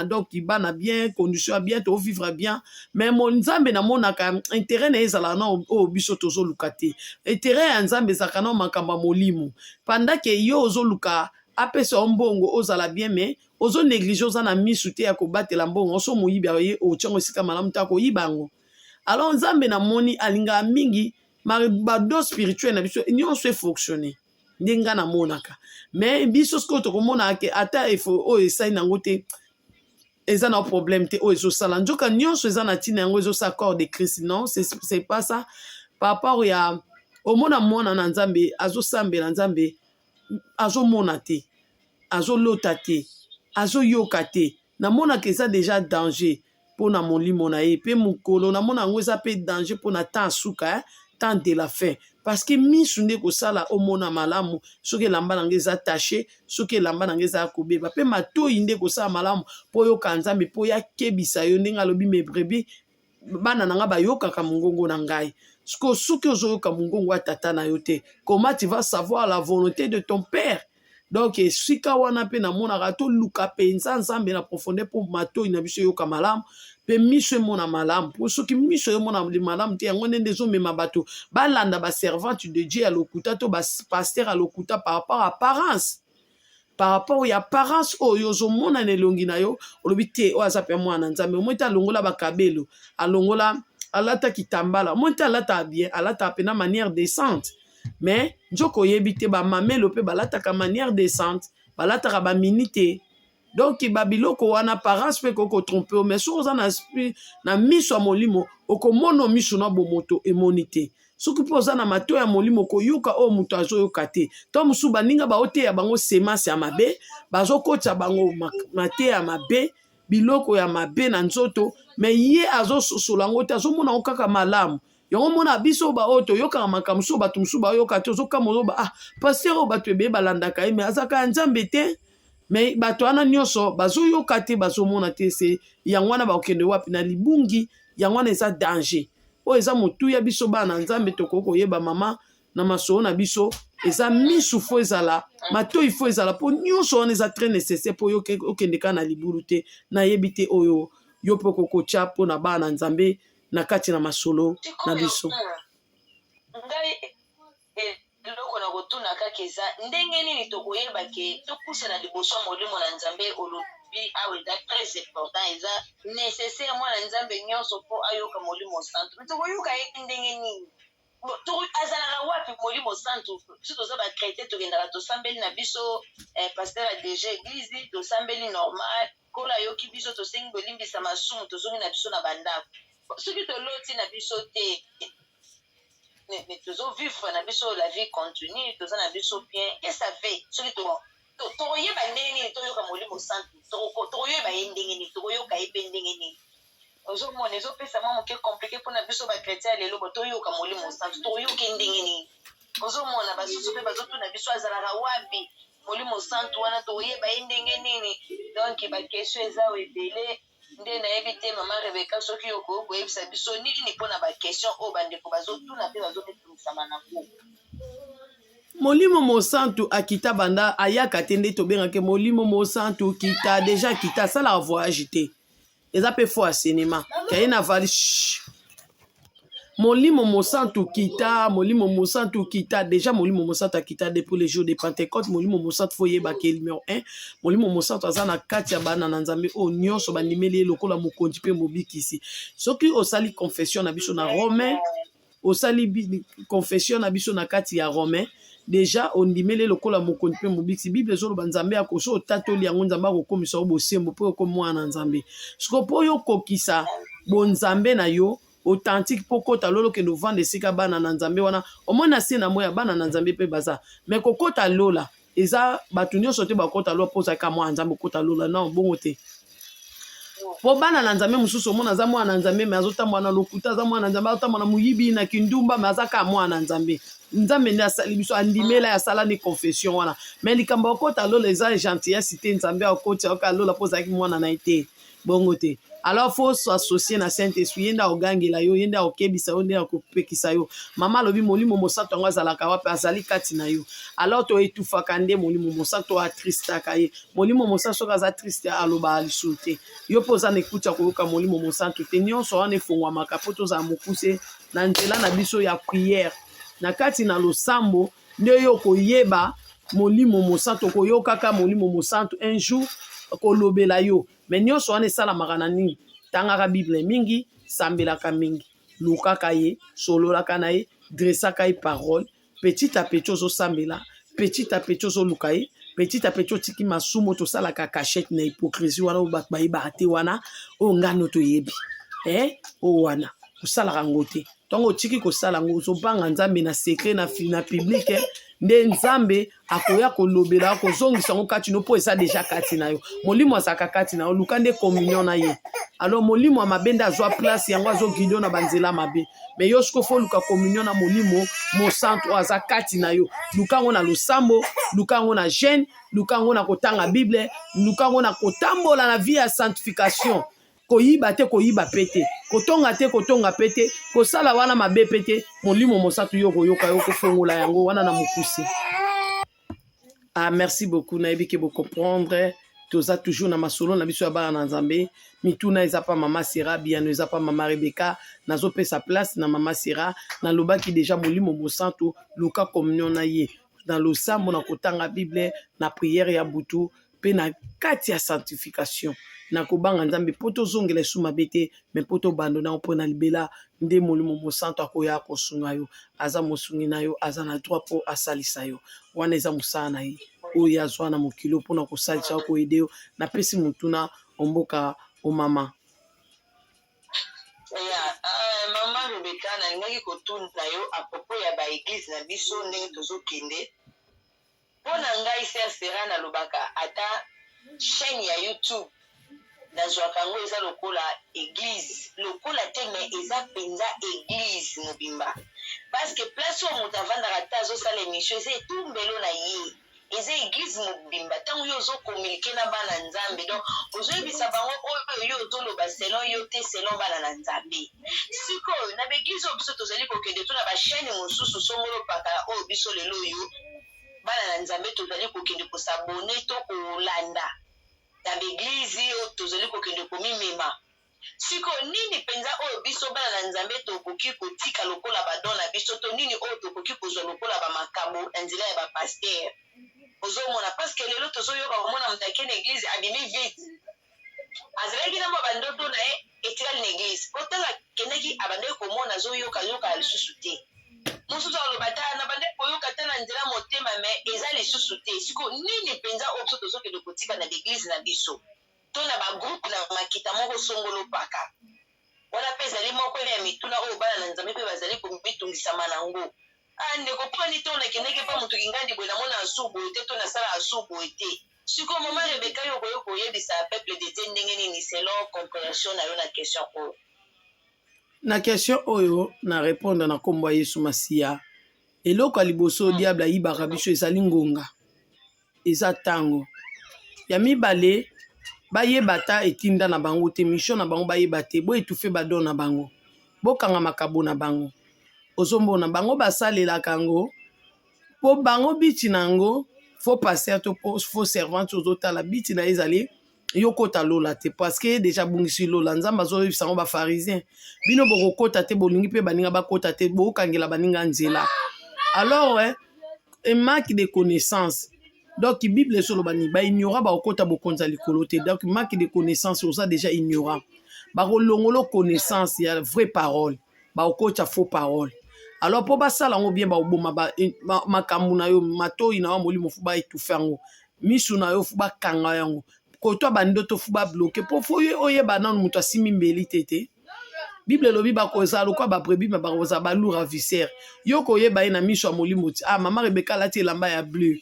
donc bana bien, condition ya bien, tovivre bien. Mais mo Nzambe namonaka intérêt na ye ezalaka na oyo biso tozoluka te. Intérêt ya Nzambe ezalaka na makambo ya molimo. Pendant que yo ozoluka apesa yo mbongo ozala bien, mais ozonégliger, oza na misu te ya kobatela mbongo. So moyibi aye, otiango esika malamu te, akoyiba yango. Alors Nzambe namoni alingaka mingi badon spirituel na biso nyonso efonctionne nde nga namonaka. Mais biso sikoyo tokomonaka ke ata oyo esali nango te, eza na problème te, oyo ezosala nzoka nyonso eza na ntina yango, ezosala corps de Christ. Non, c'est pas ça. Par rapport ya omona mwana na Nzambe azosambela Nzambe, azomona te, azolota te, azoyoka te, namonaka eza déjà danger mpona molimo na ye. Mpe mokolo namona yango eza mpe danger mpona temps asuka, eh? Temps de la fin, parce que misu nde kosala omona malamu soki elamba nango eza tache, soki elamba nango eza kobeba. Mpe matoi nde kosala malamu mpo oyoka Nzambe, mpo yakebisa yo ndenge alobi: "Mes brebis, bana na nga bayokaka mongongo na ngai." Sikoyo soki ozoyoka mongongo ya tata na yo te, comment tu vas savoir la volonté de ton père? Donc esika wana mpe namonaka toluka mpenza Nzambe na profondeur, mpo matoi na biso eyoka malamu mpe miso emona malamu. Mpo soki miso emona malamu te, yango nde ezomema bato balanda baservante de Dieu ya lokuta to bapasteur ya lokuta par rapport à apparence, par rapport ya apparence oyo ozomona na elongi na yo. Olobi te oyo aza mpe mwana Nzambe, omoi te alongola bakabelo, alongola, alata kitambala, omoi te alataka bien, alataka mpe na manière décente. Mais nzoka oyebi te, bamamelo mpe balataka manière décente, balataka bamini te. Donc babiloko wana, apparence mpe ekoki kotromper yo. Mais soki oza na esprit, na miso ya molimo, okomona miso na bomoto emoni te. Soki mpe oza na matoi ya molimo, okoyoka oyo moto azoyoka te. To mosusu baninga baoteya bango semence ya mabe, bazokotisa bango mateya ya mabe, biloko ya mabe na nzoto, mais ye azososola yango te, azomona yango kaka malamu. Yango mona biso baoyo toyokaka makambo so bato mosusu bayoka te, ozokama, ozoba: "Ah, pasteur oyo bato ebeye balandaka ye, mais azalaka ya Nzambe te." Mais bato wana nyonso bazoyoka te, bazomona te. Se yango wana bakokende wapi? Na libungi. Yango wana eza danger. Oyo eza motuya, biso bana na Nzambe tokoki koyeba, mama. Na masolo na biso, eza misu fo ezala, matoi fo ezala, mpo nyonso wana eza très nécessaire mpo yo okende kaka na libulu te. Nayebi te oyo yo mpe okokotya mpo na bana na Nzambe na kati na masolo na biso. Ngai eloko na kotuna kaka eza ndenge nini tokoyeba ke topusana liboso ya molimo na Nzambe. Olobi awa eza très important, eza nécessaire mwana Nzambe nyonso mpo ayoka Molimo Santu. Me tokoyoka ye ndenge nini? Azalaka wapi, Molimo Santu? Biso toza bachrétien, tokendaka, tosambeli na biso, pasteur adirige église, tosambeli normal, Nkolo ayoki biso, tosengi bolimbisa masumu, tozongi na biso na bandako. Soki toloti na biso te, mais tozovivre na biso, la vie continue, toza na biso bien. Qu'est-ce ça fait? Soki tokoyeba ndenge nini toyoka Molimo Santu? Tokoyeba ye ndenge nini? Tokoyoka ye mpe ndenge nini? Ozomona, ezopesa mwa moke compliqué mpona biso bachrétien ya lelo. Bo toyoka Molimo Santu, tokoyoka ye ndenge nini? Ozomona, basusu mpe bazotuna biso: azalaka wapi, Molimo Santu wana? Tokoyeba ye ndenge nini? Donc baquestion eza ebele nde nayebi te. Mama Rebeka, soki okoki koyebisa biso nini mpona baquestion oyo bandeko bazotuna mpe bazomitungisama nango. Molimo Mosantu akita banda ayaka te nde tobengaki Molimo Mosantu kita. Déjà akita, asalaka voyage te, eza mpe fo ya cinéma kaye na vali. Molimo Mosantu kita, Molimo Mosantu kita. Déjà Molimo Mosantu akita depuis le jour de Pentecôte. Molimo Mosantu, fo oyebaka, numéro 1, Molimo Mosantu aza na kati ya bana na Nzambe oyo nyonso bandimeli ye lokola mokonzi mpe mobikisi. Soki osali confession na biso na Romain, osali confession na biso na kati ya Romain, déjà ondimeli lokola mokonzi mpe mobikisi. Bible ezoloba, Nzambe akoso otatoli yango, Nzambe akokomisa yo bosembo mpo okomi mwana na Nzambe. Siko mpo oyo okokisa bonzambe na yo authentique, mpo kota lola, okende ovanda esika bana na Nzambe wana. Omoni se na moi ya bana na Nzambe mpe baza me kokota lola, eza bato nyonso te bakota lola. Mpo ozalaka mwana Nzambe, okota lola? Non, bongo te. Mpo bana na Nzambe mosusu, omona aza mwana na Nzambe me azotambola na lokuta, aza mwana na Nzambe azotambola na moyibi, na kindumba, me aza kaka mwana na Nzambe. Nzambe nde asali biso, andimela, asala ni confession wana. Me likambo akota lola eza gentillesse te. Nzambe akoti ayoka lola mpo ozalaki mwana na ye te, bongo te. Alors faut s'associer na Saint Esprit. Ye nde akogangela yo, ye nde akokebisa yo, nde akopekisa yo. Mama alobi Molimo Mosantu yango azalaka wapi? Azali kati na yo. Alors toetufaka nde Molimo Mosantu, toatristaka ye. Molimo Mosantu soki aza triste, alobaka lisusu te. Yo mpe oza na ekuti ya koyoka Molimo Mosantu te. Nyonso wana efongwamaka mpo tozala mokuse na nzela na biso ya prière, na kati na losambo nde yo koyeba Molimo Mosantu. Okoyokaka Molimo Mosantu un jour kolobela yo. Me nyonso wana esalamaka na nini? Tangaka Bible mingi, sambelaka mingi, lukaka ye, sololaka na ye, dressaka ye parole. Petit à petit ozosambela, petit à petit ozoluka ye, petit à petit otiki masumu. Tosalaka cachette na hypocrisie wana oyo bato bayebaka te, wana oyo ngano toyebi, eh? Oyo wana osalaka yango te. Ntango otiki kosala yango, ozobanga Nzambe na secret, na public, eh? Nde Nzambe akoya kolobela, akozongisa yango kati no, mpo eza déjà kati na yo. Molimo azalaka kati na yo, luka nde communion na ye. Alors molimo ya mabe nde azwa place yango, azoguide na banzela mabe. Me yo siko fo luka communion na Molimo Mosantu oyo aza kati na yo. Luka yango na losambo, luka yango na jeûne, luka yango na kotanga Bible, luka yango na kotambola na vie ya sanctification. Koyiba te, koyiba pe te, kotonga te, kotonga pe te, kosala wana mabe pe te. Molimo Mosantu yo koyoka yo, kofongola yango wana na mokuse. Ah, merci beaucoup. Nayebi ke bocomprendre. Toza toujours na masolo na biso ya bana na Nzambe. Mituna eza pa mama Sera, biyano eza pa mama Rebeka. Nazopesa place na mama Sera. Nalobaki déjà, Molimo Mosantu, luka communion na ye na losambo, na kotanga Bible, na prière ya butu mpe na kati ya sanctification, na kobanga Nzambe, mpo tozongela esu mabe te, me mpo tobandona mpo na libela. Nde Molimo Mosantu akoya kosunga yo. Aza mosungi na yo, aza na droit mpo asalisa yo. Wana eza mosala na ye oyo azwa na mokili mpona kosalisa yo, koaider yo. Napesi motuna omboka omama. Ya mama Rebeka, nalingaki kotuna yo à propos ya baéglise na biso, ndenge tozokende. Mpo na ngai, sœur Sera, nalobaka ata chaîne ya YouTube nazwaka yango eza lokola église, lokola te, mais eza mpenza église mobimba, parce que place oyo moto avandaka te, azosala émission, eza etumbelo na ye. Eza eglise mobimba. Ntango yo ozokomunike na bana Nzambe, donc ozoyebisa bango oyo yo ozoloba selon yo te, selon bana na Nzambe. Sikoyo na baeglise oyo biso tozali kokende to na bachaîne mosusu songolo pakala oyo biso lelo oyo bana na Nzambe tozali kokende kosabone to kolanda na baeglise oyo tozali kokende komimema. Sikoyo, nini mpenza oyo biso bana na Nzambe tokoki kotika lokola ba don na biso to nini oyo tokoki kozwa lokola ba makabo na nzela ya ba pasteur? Ozomona, parce que lelo tozoyoka komona moto ake na eglise abimi vite, azalaki na mwa bandoto na ye etikali na eglise, po ntango akendaki abandaki komona, azoyoka yoka lisusu te. Mosusu aloba ta na bandaki koyoka ta na nzela motema, mais eza lisusu te. Sikoyo nini mpenza oyo biso tozokende kotika na baeglise na biso to na ba groupe na makita moko songolo paka? Wana mpe ezali moko ya mituna oyo bana na Nzambe mpe bazali komitungisama na yango. Ah ndeko, mpo nini ntango nakendaki epa moto kingandi boye namona asu boye te to nasala asu boye te? Sikoyo mama Rebecca, yo okoki koyebisa peuple de Dieu ndenge nini selon comprehension na yo na question oyo? Na question oyo na répondre na nkombo ya Yesu Masiya. Eloko ya liboso diable ayibaka biso ezali ngonga, eza ntango. Ya mibale, bayeba ata etinda na bango te, mission na bango bayeba te, bo étouffer ba don na bango, bokanga makabo na bango. Ozomona bango basalelaka yango po bango biti na yango faux pasteur to faux servante ozotala biti na ye ezali yo kota lola te, parce que ye deja abungisi lola. Nzambe azoyebisa yango bafarisien, bino bokokota te, bolingi mpe baninga bakota te, bokangela baninga nzela. Alors manque de connaissance. Donc Bible ezoloba nini? Baignorant bakokota bokonzi ya likolo te. Donc manque de connaissance, oza déjà ignorant, bakolongola connaissance ya vraie parole, bakokotya faux parole. Alors mpo basala yango bien, bakoboma makambo na yo, matoi na yo molimo faut baétouffe yango, misu na yo faut bakanga yango, kotwa bandoto faut babloquer, mpo faut oyeba nanu moto asimbi mbeli te te. Bible elobi bakozala lokola babrebis, mais bakozala baloups ravisseurs. Yo koyeba ye na miso ya molimo ti, ah, mama Rebeka alati elamba ya bleu,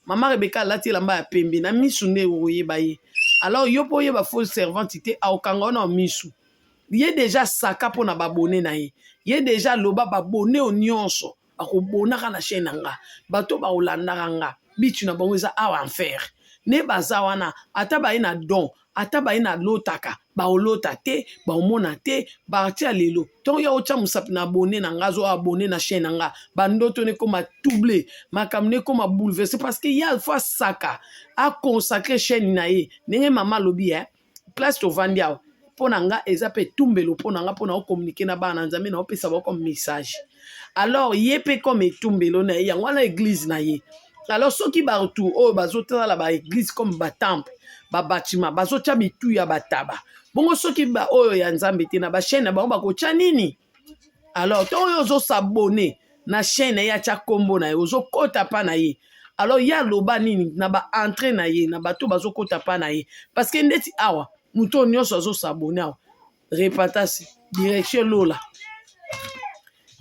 mama Rebeka alati elamba ya pembe, na misu nde okoyeba ye. Alors yo mpo oyeba faux servante te, aokanga yo na misu. Ye deja saka mpo na babone na ye, ye deja aloba babone oyo nyonso bakobonaka na chaîne na nga, bato bakolandaka nga, bitu na bango eza awa enfer. Nde baza wana, ata baye na don, ata baye na lotaka, baolota te, baomona te. Parti ya lelo, ntongo ya otya mosapi na abone na nga, azo abone na chaîne na nga, bandoto nekoma trouble, makambo nekoma bouleversé, parce que ye faut asaka aconsacre chaîne na ye. Ndenge mama alobi, place tovandi awa, mpo na nga eza mpe etumbelo mpo na nga, mpo na ocommuniquer na bana na Nzambe, na opesa bango comme message. Alors ye mpe comme etumbelo na ye, yango wana église na ye. Alors soki bato oyo bazotala baéglise comme batemple, babatima bazotya mitu ya bataba bongo, soki oyo ya Nzambe te, na bachaîne na bango bakotya nini? Alors ntongo oyo ozosabone na chaîne na ye, atya nkombo na ye, ozokɔta mpa na ye. Alors ye aloba nini na baentrée na ye, na bato bazokɔta mpa na ye? Parce que ndeti awa, moto oyo nyonso azosabone awa, repentance, direction lola,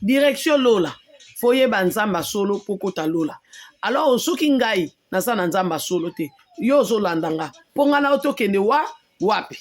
direction lola. Faut oyeba Nzambe asolo mpo kota lola. Alors soki ngai naza na Nzambe asolo te, yo ozolanda nga, mpo ngai na yo tokende wa wapi?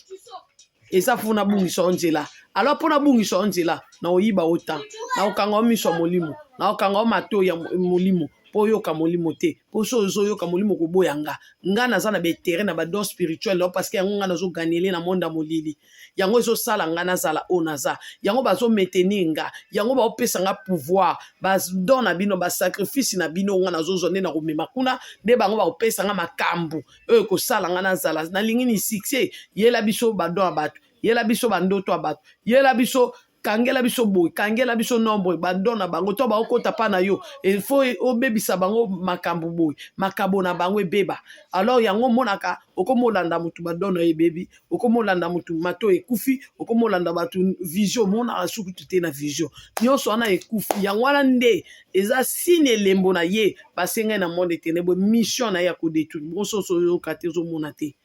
Eza mpo nabungisa yo nzela. Alors mpo nabungisa yo nzela, na oyiba yo temps, na okanga yo miso ya molimo, na okanga yo matoi ya molimo, mpo oyoka molimo te. Mpo so ozoyoka molimo, koboya nga. Nga naza na baintérêt na badon spirituel nao, parce que yango nga nazoganiele na monde ya molili. Yango ezosala nga nazala oyo naza, yango bazomaintenir nga, yango baopesa nga pouvoir. Badon na bino, basacrifice na bino, nga nazozwa nde na komema kuna, nde bango bakopesa nga makambo oyo ekosala nga nazala. Nalingi ni succès, yela biso badon ya bato, yela biso bandoto ya bato, yela biso, kangela biso boye, kangela biso nombre badon na bango to baokota mpa na yo. Il faut obebisa bango makambo boye, makabo na bango ebeba. Alors yango omonaka, okoma olanda motu, badon na yo ebebi. Okoma olanda motu, mato ekufi. Okoma olanda bato, vision omonaka sukutu te, na vision nyonso wana ekufi. Yango wana nde eza signe, elembo na ye basengai na monde etene boye, mission na ye ya kodétruire. Bonso oyoka te, ozomona te,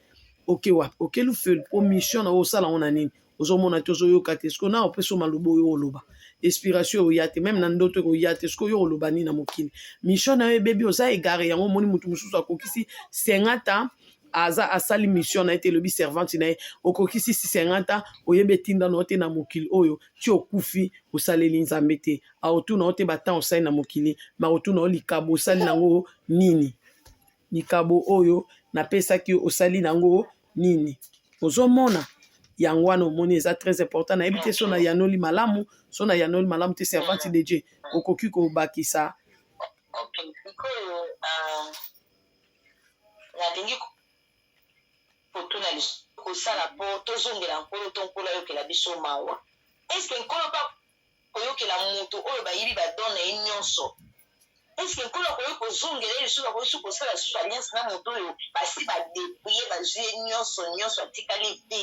oke wapi? Oke lufelu. Mpo mission na yo osala yango na nini? Ozomona te, ozoyoka te. Sikoyo na opesa maloba oyo oloba, inspiration oya te, même na ndoto ekoya te. Sikoyo oyo oloba nini na mokili? Mission na yo ebebi, oza égaré. Yango omoni motu mosusu akokisi 50 ans, aza asali mission na ye te. Elobi servante na ye, okokisi 50 ans, oyebi etinda na yo te na mokili oyo, ti okufi, osaleli Nzambe te. Aotuna yo te batemps osali na mokili, ma otuna yo likabo osali nango nini. Likabo oyo napesaki yo osali nango nini? Ozomona yango wana, omoni eza très important. Nayebi te so nayanoli malamu, so nayanoli malamu te, servante de Dieu, okoki kobakisa. Ok, sikoyo nalingi kotuna kosala mpo tozongela Nkolo to Nkolo ayokela biso mawa. Est-ce Nkolo mpe koyokela moto oyo bayibi badon na ye nyonso? Est-ce Nkolo akoki kozongela ye lisusu, akoki su kosala lisusu alliance na moto oyo basi badépouiller, bazwi ye nyonso nyonso, atikali vide,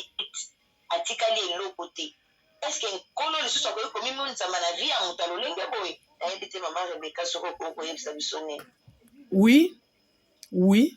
atikali eloko te? Est-ce Nkolo lisusu akoki komimonisama na vie ya moto ya lolenge boye? Nayebi te, mama Rebeka, soki okoki koyebisa biso nini. Oui,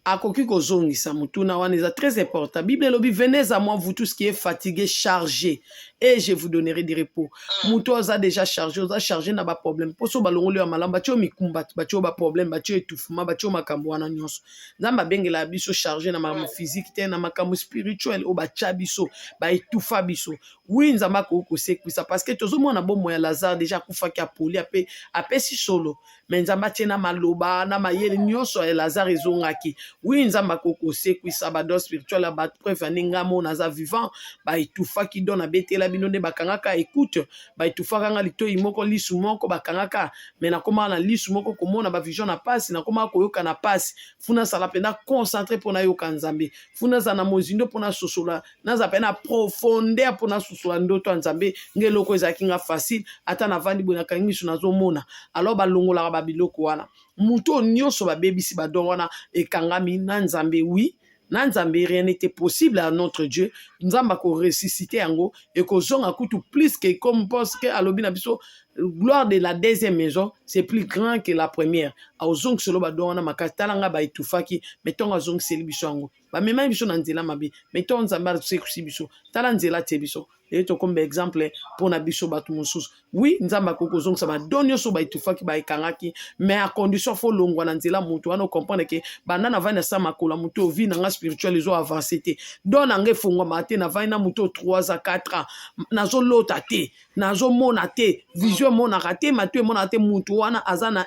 akoki kozongisa. Motuna wana eza très important. Bible elobi: "Venez à moi, vous tous qui est fatigué, chargé, et je vous donnerai du repos." Moto aza déjà chargé, oza chargé na baproblème, mpo so balongoli ya malamu, batie yo mikumba, batie yo baproblème, batie yo étouffement, batie yo makambo wana nyonso. Nzambe abengelaka biso chargé na makambo physique te, na makambo spirituel oyo batya biso, baétouffa biso. Oui, Nzambe akoki kosekwisa, parce que tozomona bomoi ya Lazare. Déjà akufaki, apoli, ape apesi solo, mais Nzambe atie na maloba na mayele nyonso ya Lazare ezongaki. Oui, Nzambe akoki kosekwisa badon spirituel ya bato. Preuve ane, nga mo naza vivant. Baétouffaki don, nabetela bino nde bakangaka écoute, baétouffaka nga litoi moko, lisu moko bakangaka, mais nakomaka na lisu moko komona bavision na pasi, nakomaka koyoka na pasi. Faut nazala mpenza concentré mpo nayoka Nzambe, faut nazala na mozindo mpo nasosola, nazala mpe na profondeur mpo nasosola ndoto ya Nzambe. Nge eloko ezalaki nga facile, ata navandi boye, nakangi miso, nazomona. Alors balongolaka babiloko wana, motu oyo nyonso babebisi badon wana ekangami na Nzambe. Oui, na Nzambe rien n'était possible à notre Dieu. Nzambe akoressusciter yango, ekozonga kutu plus que comme, parce que alobi na biso: "Gloire de la deuxième maison, c'est plus grand que la première." Azongiselo badon wana makasi. Tala nga, baétouffaki, mais ntongo azongiseli biso yango. Bamemaki biso na nzela mabe, mais ntongo Nzambe asekwisi biso, tala nzela tie biso. Lelo tokomba exemple mpona biso bato mosusu. Oui, Nzambe akoki kozongisa badon nyonso baétouffaki, baekangaki, mais à condition faut longwa na nzela motu wana. Ocomprendre ke banda navandi na sa makolo ya motu, vie na nga spirituel ezo avance te, don na nga efongwama te. Navandi na motu 3 à 4 ans, nazolota te, nazomona te, vision emonaka te, matu emonaka te. Motu wana aza na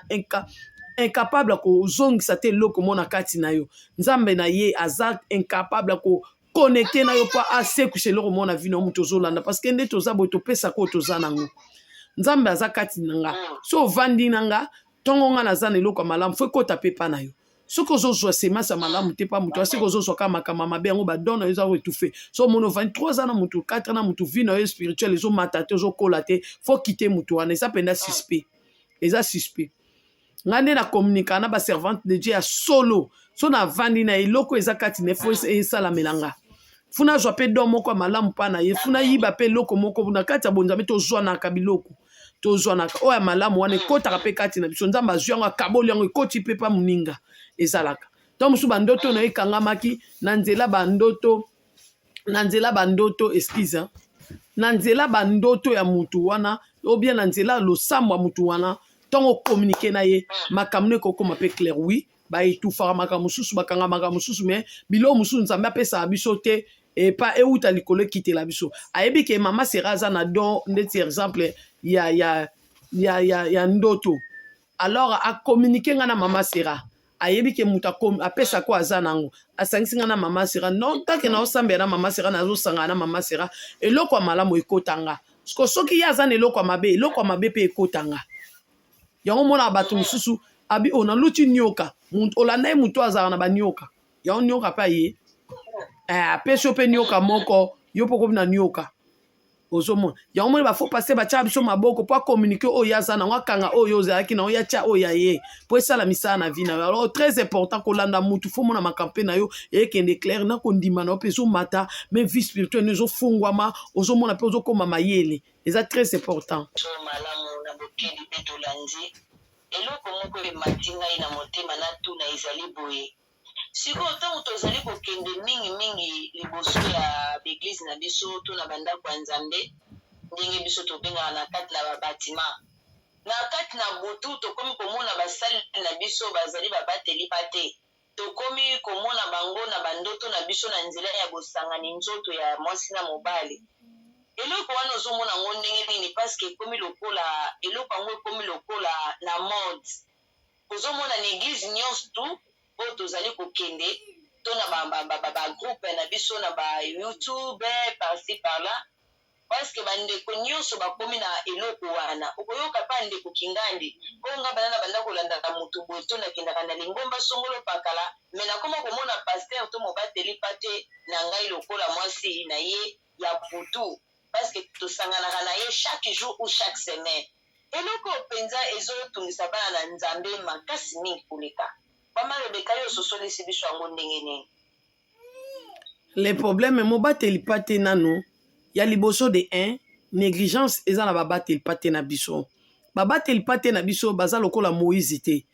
incapable ya kozongisa te eloko mona kati na yo. Nzambe na ye aza incapable ya koconnecter na yo mpo asekwisa eloko mona vie na yo. Moto ozolanda, parce que nde toza boye, topesaka oyo toza nango. Nzambe aza kati na nga. So ovandi na nga, ntongo nga naza na eloko ya malamu, faut ekota mpe epa na yo. Soki ozozwa semence ya malamu te pa moto, asiki ozozwa kaka makambo ya mabe, yango badon na yo eza koétouffer. So omoni ovandi 3 ans na motu, 4 ans na motu, vie na yo spirituel ezomata te, ozokola te, faut quitter motu wana. Eza mpenza suspect, eza suspect. Ngai nde nacommuniquaka na baservante de Dieu ya solo. So navandi na eloko eza kati na ye, faut esalamela nga, faut nazwa mpe don moko ya malamu mpa na ye, faut nayiba mpe eloko moko na kati ya bonzambe. Tozwanaka biloko, tozwanaka oyo ya malamu wana, ekɔtaka mpe kati na biso. Nzambe azwi yango, akaboli yango, ekɔti mpe pa moninga. Ezalaka ntango mosusu bandoto na ye ekangamaki na nzela bandoto, na nzela bandoto, excuse, na nzela bandoto ya mutu wana, ou bien na nzela losambo ya mutu wana. Ntango ocommuniquer na ye, makambo no ekokóma mpe clair. Oui, baétouffaka makambo mosusu, bakanga makambo mosusu, mais biloko mosusu Nzambe apesaka biso te epa euta likolo ekitela biso. Ayebi ke mama Sera aza na don, ndeti exemple ya ndoto. Alors acommuniquer nga na mama Sera. Ayebi ke moto apesaka aza nango, asangisi nga na mama Sera. Non, tant que naosambela na mama Sera, nazosangana na mama Sera, eloko ya malamu ekotanga. Siko soki ye aza na eloko ya mabe, eloko ya mabe mpe ekotanga yango. Omonaka bato mosusu abi oyo naluti nioka, olanda ye, motu azalaka na banioka yango, nioka mpe aye, apesi yo mpe nioka moko, yo mpo komi na nioka. Ozomona yango, moni bafaux pasteur batiaka biso maboko mpo acommuniquer oyo aza nango, akanga oyo ozalaki nango, ya tia oyo ya ye mpo esala misala na vie na yo. Alors très important kolanda mutu, faut mona makambo mpe na yo ekende clair na kondima na yo mpe ezomata, mais vie spirituelle no ezofungwama, ozomona mpe ozokóma mayele. Eza très important. Malamu na bokeli mpe tolandi. Eloko moko emati ngai na motema, natuna, ezali boye: sikoyo ntango tozali kokende mingimingi liboso ya baéglise na biso to na bandako ya Nzambe, ndenge biso tobengaka na kati na babatima, na kati na butu, tokomi komona basali na biso bazali babateli pa te, tokomi komona bango na bandoto na biso na nzela ya bosangani nzoto ya mwasi na mobali. Eloko wana ozomona yango ndenge nini? Parce que ekomi lokola eloko yango ekomi lokola na mode. Ozomona na église nyonso tu. Oyo tozali kokende to na ba groupe na biso na ba YouTube, par-ci par-là, parce que bandeko nyonso bakomi na eloko wana. Okoyoka mpa ndeko Kingandi oyo nga banda na banda kolandaka motu boye, to nakendaka na lingomba songolo pakala, mais nakoma komona pasteur to mobateli mpate na ngai lokola mwasi na ye ya butu, parce que tosanganaka na ye chaque jour ou chaque semaine. Eloko mpenza ezotungisa bana na Nzambe makasi mingi koleka. Mama Rebeka, yo ososolisi biso yango ndenge nini? Le problème, mobateli mpate nano ya liboso, de 1, négligence eza na babateli mpate na biso. Babateli mpate na biso baza lokola Moïse te.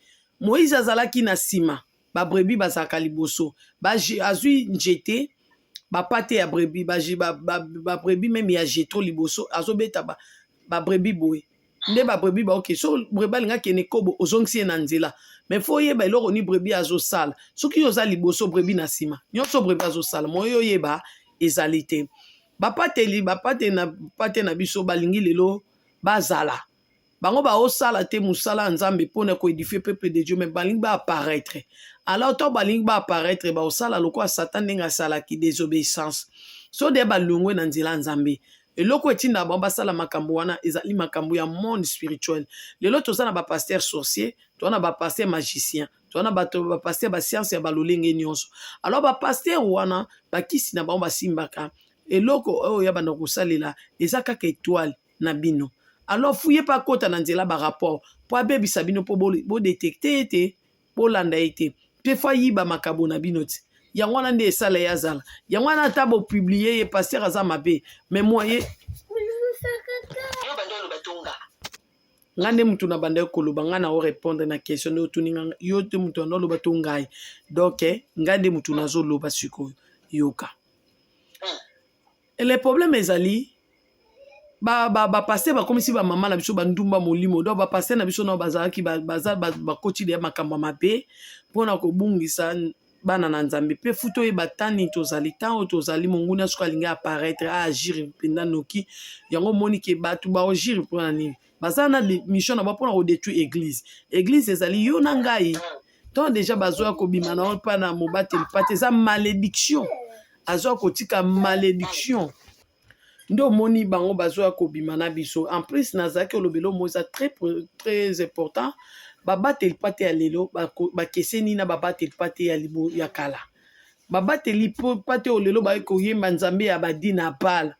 Moïse azalaki na nsima, babrebis bazalaka liboso. Azwi nzete, bapate ya brebis, babrebis même ya Jetro liboso, azobeta babrebis boye nde babrebis baoke. So brebis alingi akende kobo, ozongisi ye na nzela. Mais faut oyeba eloko ni brebis azosala. Soki yo oza liboso, brebis na nsima, nyonso brebis azosala, moyo oyeba ezali te. Bapateli bapate na pate na biso balingi lelo bazala bango baosala te mosala ya Nzambe mpona koédifier peuple de Dieu, mais balingi baapparaître. Alors to balingi baapparaître, baosala lokola Satan ndenge asalaki désobéissance. So de balongwe na nzela ya Nzambe. Eloko etinda bango basala makambo wana ezali makambo ya monde spirituel. Lelo toza na bapasteur sorcier, toza na bapasteur magicien, toza na bato bapasteur bascience ya balolenge nyonso. Alors bapasteur wana, bakisi na bango basimbaka eloko oyo ya banda kosalela eza kaka étoile na bino. Alors faut ye mpe akɔta na nzela barapport mpo abebisa bino, mpo bodétecter ye te, bolanda ye te, mpe faut ayiba makabo na bino ti. Yango wana nde esala ye azala yango wana. Ata bopublier ye pasteur aza mabe, mais moye Yo bandi oloba to nga? Nga nde mutu na banda koloba. Nga na orépondre na question nde otuni nga. Yo te mutu anda oloba to ngai? Donc ngai nde mutu nazoloba sikoyo. Yoka, le problème ezali bapasteur bakomisi bamama na biso bandumba molimo. Donc bapasteur na biso nao bazalaki baza bakoti deya makambo ya mabe mpona kobungisa bana na Nzambe. Mpe futa oyeba tani tozali, ntango tozali monguna soki alingi apparaître, aagir mpenza noki. Yango omoni ke bato baagir mpona nini? Baza na mission na bango mpona kodétruire église. Église ezali yo na ngai. Ntango déjà bazwya kobima na yo mpa na mobateli pate, eza malédiction. Azwa kotika malédiction nde omoni bango bazwya kobima na biso. En plus, nazalaki olobela omo eza très, très important. Babateli pate ya lelo bakeseni na babateli pate ya kala. Babateli pate oyo lelo baye koyemba Nzambe ya badina bala,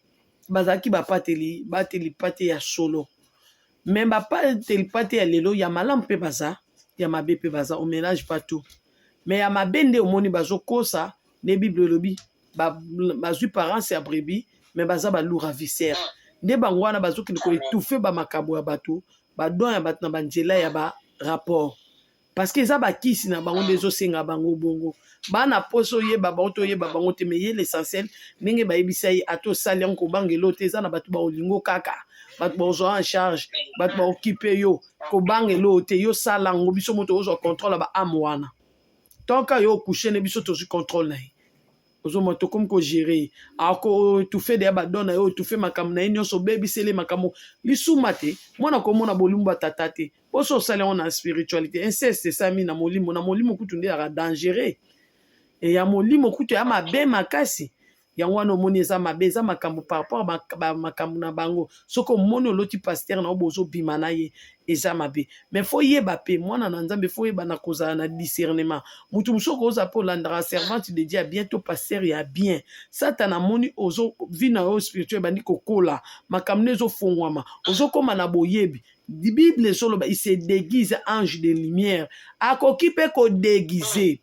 bazalaki bapateli bateli pate ya solo. Mais bapateli pate ya lelo, ya malamu mpe baza, ya mabe mpe baza, on mélange pas tout. Mais ya mabe nde omoni bazokosa nde Bible elobi bazwi parence ya brebis, mais baza baloups ravisseurs. Nde bango wana bazokende koétouffer bamakambo ya bato, badon ya bato na banzela ya barapport, parce que eza bakisi na bango nde ezosenga bango bongo. Bana mposo oyeba bango to oyeba bango te, mais ye l'essentiel, ndenge bayebisa ye, ata osali yango, kobangela te. Eza na bato baolingo kaka, bato bazwa en charge, bato baokipe yo. Kobangela te, yo sala yango. Biso moto ozwa contrôle ya baâme wana. Tonka yo ocoucher ne biso tozwi contrôle na ye. Ozomona tokomi kogérer ye, akoétouffer deya badon na ye, oétouffer makambo na ye nyonso, obebiseli makambo lisuma te. Mwana komona bolumbu ya tata te. Mposo osali yango na spiritualité, inceste esami na molimo. Na molimo kutu nde yaka dangereux. E ya molimo kutu ya mabe makasi. Yango wana omoni eza mabe, eza makambo par rapport makambo na bango. Soki omoni oloti pasteur na yo bozobima na ye, eza mabe. Mais faut yeba mpe, mwana na Nzambe, faut yeba na kozala na discernement. Motu mosusu okozala mpe olandaka servante de Dieu ya bien to pasteur ya bien. Satana amoni ozo vie na yo spirituel ebandi kokola, makambo nde ezofongwama, ozokóma na boyebi. Bible ezoloba: "Il se déguise ange de lumière." Akoki mpe kodéguiser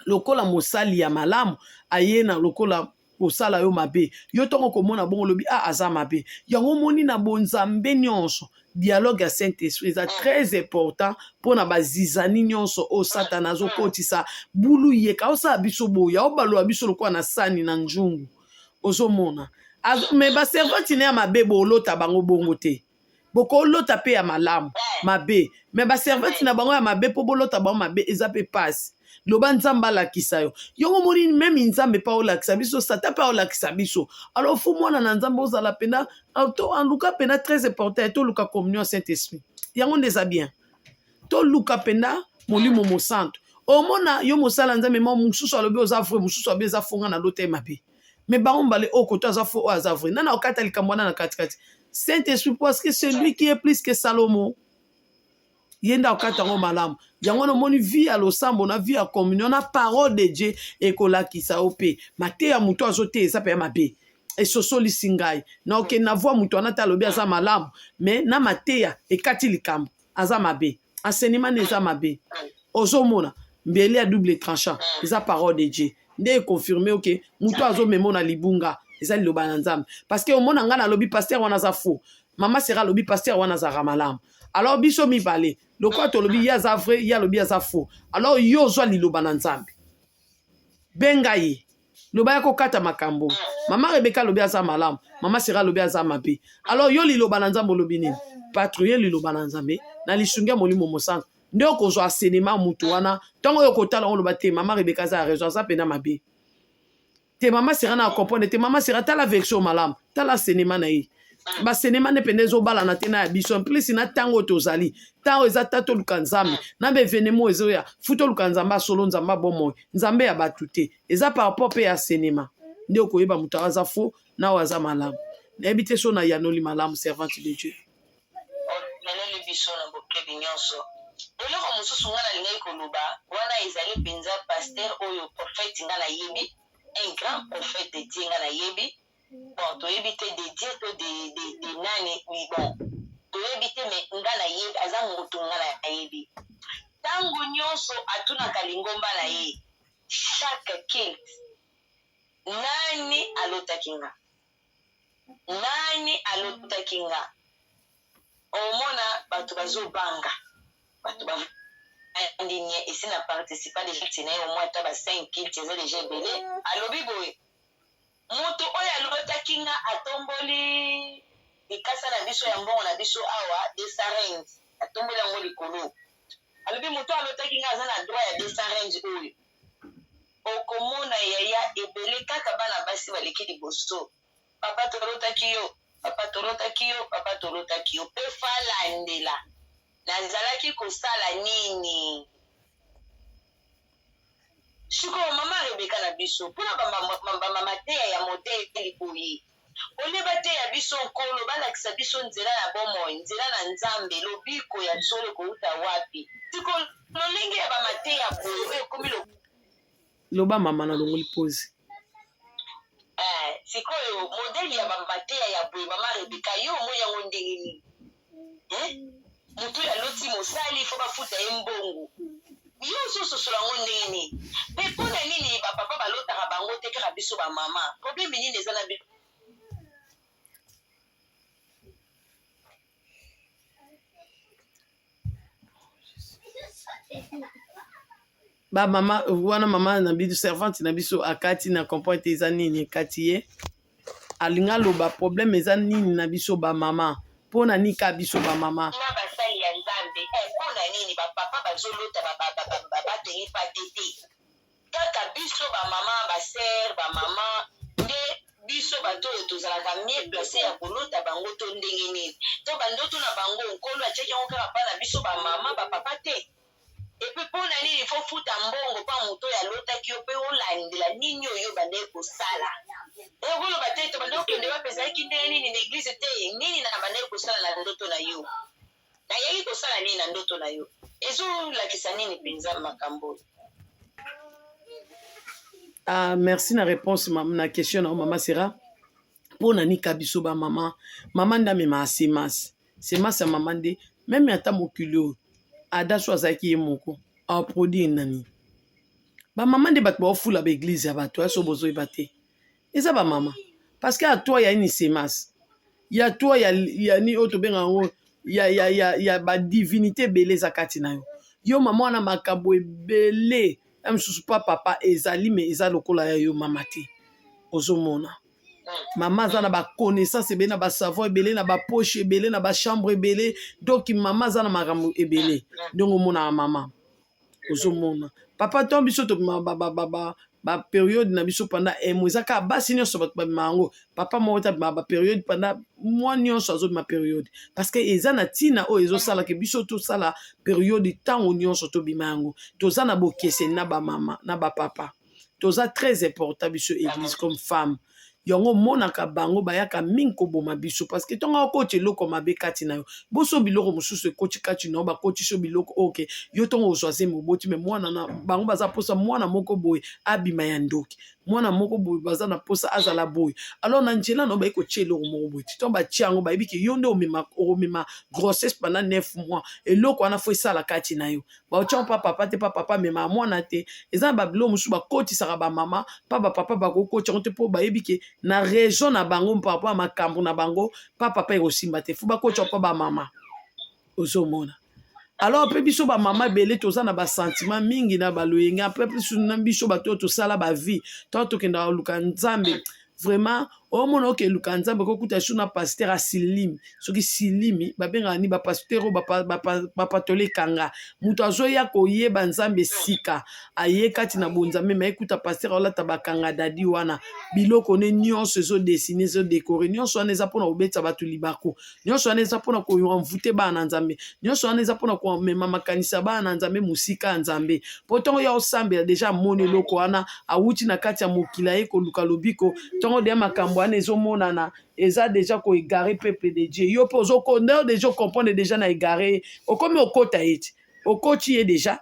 lokola mosali ya malamu, aye na lokola kosala yo mabe. Yo ntongo komona bongo, olobi: "Ah, aza mabe." Yango omoni na bonzambe nyonso, dialogue ya Saint Esprit eza très important mpona bazizani nyonso oyo Satana azokotisa bulu. Yeka osala biso boye, aobalola biso lokola na sani na nzungu. Ozomona, mais baservante ne ya mabe, bolota bango bongo te. Bokolota mpe ya malamu mabe, mais baservante na bango ya mabe, mpo bolota bango mabe eza mpe pasi. Loba Nzambe alakisa yo. Yongo omoni, même Nzambe mpe aolakisa biso, Satan mpe aolakisa biso. Alors faut mwana na Nzambe ozala mpena aluka mpena, très important, toluka communion Saint Esprit. Yango nde eza bien. Toluka mpena Molimo Mosantu. Omona yo mosala Nzambe ma mosusu alobi oza vrai, mosusu alobi eza faux, nga na lota ye mabe. Mais bango mbale oyo koto aza faux, oyo aza vrai. Nani akokata likambo wana na katikati? Saint-Esprit, parce que c'est lui qui est plus que Salomon. Ye nde akokata yango malamu. Yango wana omoni vie ya losambo na vie ya communion na parole de Dieu ekolakisa yo mpe mateya moto azoteya eza mpe ya mabe. Esosolisi ngai na okende na voi moto wana te alobi aza malamu, mais na mateya ekati likambo aza mabe, enseignement na eza mabe. Ozomona mbeli ya double tranchant eza parole de Dieu nde econfirme oke moto azomema na libunga eza liloba na Nzambe. Parce que omona ngai nalobi pasteur wana aza faux, mama Sera alobi pasteur wana azalaka malamu. Alors biso mibale lokola tolobi ye aza vrai, ye alobi aza faux, alors yo ozwa liloba na Nzambe, benga ye, loba ya kokata makambo. Mama Rebeka alobi aza malamu, mama Sera alobi aza mabe. Alors yo liloba na Nzambe olobi nini? Patrouille liloba na Nzambe na lisungi ya Molimo Mosantu nde okozwa enseignement mutu wana. Ntango oyo okotala oloba te mama Rebeka aza ya raison, aza pena mabe te, mama Sera na comprendre te. Mama Sera tala version malamu, tala enseignement na ye, basenema nde mpenza ezobalana te na ya biso. En plus na ntango oyo tozali, ntango eza ta toluka Nzambe na baevenema ezoya, fu toluka Nzambe asolo, Nzambe abomoi, Nzambe ya bato te. Eza par rapport mpe ya senema nde okoyeba moto aza faux na oyo aza malamu. Nayebi te so nayanoli malamu, servante de Dieu. Oyanoli biso na bokebi nyonso. Eloko mosusu ngai nalingaki koloba wana ezali mpenza pasteur oyo prophète ngai nayebi, un grand prophète de Dieu ngai nayebi. Bon, toyebi te de Dieu to de nani, bon toyebi te, mais ngai nayebi aza motu ngai nayebi. Ntango nyonso atunaka lingomba na ye, chaque culte, nani alotaki nga, nani alotaki nga. Omona bato bazobanga, bato bavandi nie, esi na participa deja culte na ye au moins ata ba 5 culte eza deja ebele. Alobi boye, moto oyo alotaki nga atomboli likasa na biso ya mbongo na biso awa 200 rand, atomboli yango likolo. Alobi moto alotaki nga aza na droit ya 200 rand oyo. Okomona yaya ebele kaka bana basi baleki liboso. Papa tolotaki yo, papa tolotaki yo, papa tolotaki yo. Pe falandela nazalaki kosala nini? Sikoyo mama Rebeka na biso mpona bamateya ya modele boye, olie bateya biso Nkolo, balakisa biso nzela ya bomoi, nzela na Nzambe, lobiko ya solo ekouta wapi? Sikoyo lolenge ya bamateya boye oyo ekomi loba mama na longoli pose. Sikoyo modele ya bamateya ya boye, mama Rebeka, yo omoni yango ndenge nini? Motu oyo aloti mosali fo bafuta ye mbongo, yo ozososola yango ndenge nini? Mpe mpona nini bapapa balotaka bango te, kaka biso bamama? Problème nini eza na biso? Ba mama wana, mama na biso, servante na biso akati na comprendre te eza nini ekati ye. Alinga aloba problème eza nini na biso bamama, mpo na nini ka biso bamama? Na basali ya Nzambe, mpona nini bapapa bazolota babateli pate te, kaka biso bamama, basere, bamama nde biso bato oyo tozalaka mieux place ya kolota bango to ndenge nini? To bandoto na bango Nkolo atiaki yango kaka mpa na biso bamama, bapapa te? Et puis mpona nini fo futa mbongo mpa moto oyo alotaki yo mpe olandela nini oyo bandaki kosala? Ekoloba te tobandaki kokende wapi, ezalaki ndenge nini na église te, nini na bandaki kosala na ndoto na yo, nayaki kosala nini na ndoto na yo, ezolakisa nini mpenza makambo oyo? Ah, merci na réponse na question na yo, mama Sera. Mpo na nika biso bamama, mama nde amemaka semence, semence ya mama nde meme ata mokili oyo ada so azalaki ye moko aproduire nani? Bamama nde bato baofula baeglize ya bato aso bozoyeba te, eza bamama. Parce que ya toi ya une semence ya toi ya ni oyo tobenga yango ya badivinité ebele eza kati na yo. Yo mama wana makambo ebele ya mosusu pa papa ezali, me eza lokola ya yo mama te. Ozomona mama aza na baconnaissance ebele, na basavoir ebele, na bapoche ebele, na bachambre ebele. Donc mama aza na makambo ebele. Ndenge omonaka mama. Ozomona papa, ntango biso tobima baperiode na biso pendant un mois, eza kaka basi nyonso bato babima yango. Papa moko te abima baperiode pendant mois nyonso, azobima periode parce que eza na ntina oyo ezosalaka biso tosala periode ntango nyonso tobima yango. Toza na bokeseni na bamama na bapapa, toza très important biso église comme femme. Yango omonaka bango bayaka mingi koboma biso, parce que ntongo akoti eloko mabe kati na yo, boso biloko mosusu ekoti kati na yo, bakotisi yo biloko oke yo ntongo ozwa zemi, oboti me mwana na bango baza mposa mwana moko boye abima ya ndoki, mwana moko boye baza na mposa azala boye. Alors na nzela na yo baye kotia eloko moko boye ti ntongo batia yango, bayebi ke yo nde okomema grossesse pendant 9 mois. Eloko wana fo esala kati na yo, baotia mpa papa te, mpa papa amemaka mwana te. Eza na babiloko mosusu bakotisaka bamama mpa bapapa, bakokotia yango te mpo bayebi ke na raison na bango par rapport ya makambo na bango, mpa papa ekosimba te, fo bakotia mpa bamama. Ozomona, alors mpe biso bamama ebele toza na basentiment mingi na baloyenge mpe biso na biso bato oyo tosala bavie to tokendaka koluka Nzambe. Vraiment, omona okeluka Nzambe, kokuta su na pasteur asilimi, soki silimi babengaka nini, bapasteur oyo bapatole ekanga moto azoya koyeba Nzambe sika, aye kati na bonzambe, me ekuta pasteur aolata bakanga dadi wana, biloko ne nyonso ezodessiner, ezodécorer. Nyonso wana eza mpona kobetisa bato libaku, nyonso wana eza mpona koenvoûter bana na Nzambe, nyonso wana eza mpona komema makanisi ya bana na Nzambe mosika ya Nzambe. Mpo ntongo ya osambela déjà, amoni eloko wana, awuti na kati ya mokili, aye koluka lobiko, ntongo deya makambo wana ezomonana, eza déjà koégarer peuple de Dieu. Yo mpe ozokonde déjà, ocomprendre déjà na égaré, okomi okota ye ti okoti ye déjà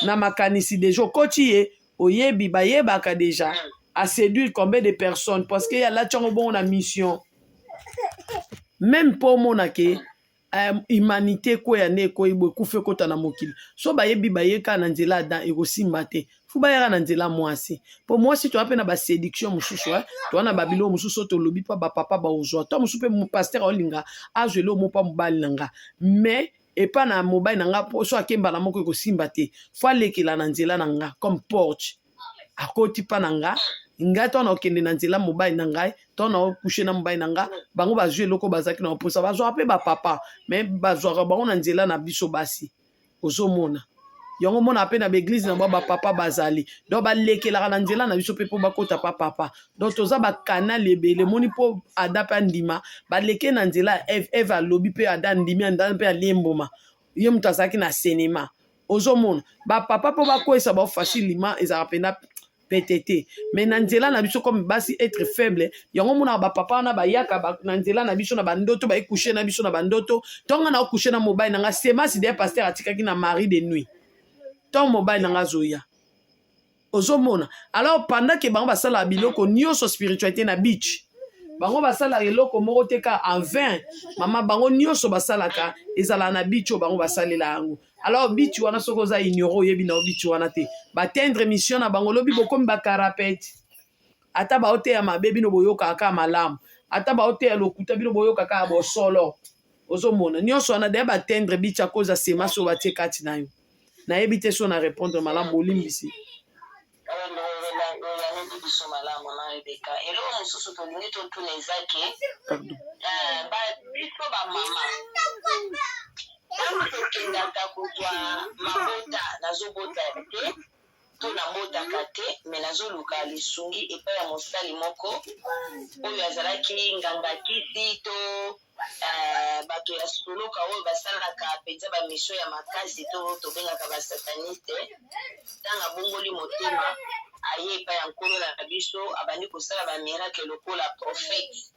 na makanisi, déjà okoti ye, oyebi bayebaka déjà aséduire combien de personnes, parce que ye alati yango bongo na mission même mpo omona ke humanité ekweya nde ekweyi boye, ekufa, ekota na mokili. So bayebi bayeka na nzela Adam, ekosimba te, fu bayaka na nzela mwasi, mpo mwasi toya mpe na baséduction mosusu, toya na babiloko mosusu oyo tolobi mpo bapapa baozwa to mosusu mpe pasteur aolinga azwa eloko mo mpa mobali na nga, mais epa na mobali na nga mpo so akembala moko ekosimba te, fo alekela na nzela na nga comme porte, akoti mpa na nga. Ngai ntango nakokende na nzela mobali na ngai, ntango naocoucher na mobali na nga, bango bazwi eloko bazalaki na baposa. Bazwaka mpe bapapa, mais bazwaka bango na nzela na biso basi. Ozomona yango, omona mpe na baéglise na bango bapapa bazali, donc balekelaka na nzela na biso mpe mpo bakota pa papa. Donc toza bacanal ebele. Emoni mpo Ada mpe andima, baleke na nzela ya Eve. Eve alobi mpe Ada andimi, anda mpe alie mbuma, ye moto azalaki na senema. Ozomona bapapa mpo bakwesa bao facilement, ezalaka mpenza pete te, mais na nzela na biso comme basi, être faible, yango omonaka bapapa wana bayaka na nzela na biso na bandoto, bayecoucher na biso na bandoto. Ntongo na ocoucher na mobali na nga, semasi deya pasteur atikaki na mari de nuit, ntongo mobali na nga azoya, ozomona. Alors pendant ke bango basalaka biloko nyonso, spiritualité na beach, bango basalaka eloko moko te ka en vain. Mama, bango nyonso basalaka ezalaka na beach oyo bango basalela yango. Alors beach wana, soki oza ignore, oyebi na yo beach wana te, baatteindre mission na bango. Lobi bokomi bakarapete, ata baoteya mabe, bino boyokaka kaka malamu, ata baoteya lokuta, bino boyokaka kaka bosolo. Ozomona nyonso wana deya baatteindre beach à cause ya semence oyo batie kati na yo. Nayebi te so na répondre malamu, bolimbisi. Oyaneli biso malamu, mama Rebeka. Eloko mosusu tolingi totuna eza ke Pardon. Biso bamama, ntango tokendaka kozwa mabota, nazobota te to nabotaka te, me nazoluka lisungi epai ya mosali moko oyo azalaki nganga kisi to bato ya soloka oyo basalaka mpenza bamission ya makasi to tobengaka basataniste, ntango abongoli motema, aye epai ya Nkolo na biso, abandi kosala bamiracle lokola prophète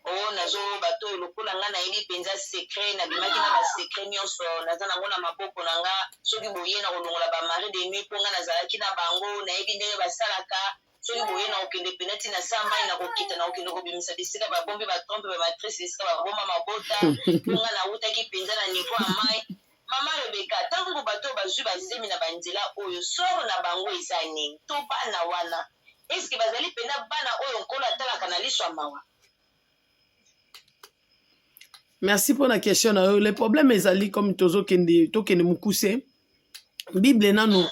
oyo nazo bato oyo lokola nga nayebi mpenza secret, nabimaki na basecret nyonso, naza nango na maboko na nga, soki boye na kolongola bamari de nuit mpo nga nazalaki na bango, nayebi ndenge basalaka, soki boye na kokende pena ntina sa mai, na kokita, na kokende kobimisa bisika babombi batrompe, bamatrice, bisika babomba mabota, mpo nga nawutaki mpenza na niveau ya mai. Mama Rebeka, ntango bato oyo bazwi bazemi na banzela oyo, sort na bango eza nini? To bana wana, eske bazali mpenza bana oyo Nkolo atalaka na liso ya mawa? Merci mpona question na yo. Le problème ezali comme tozokende, tokende mokuse, Bible nanu.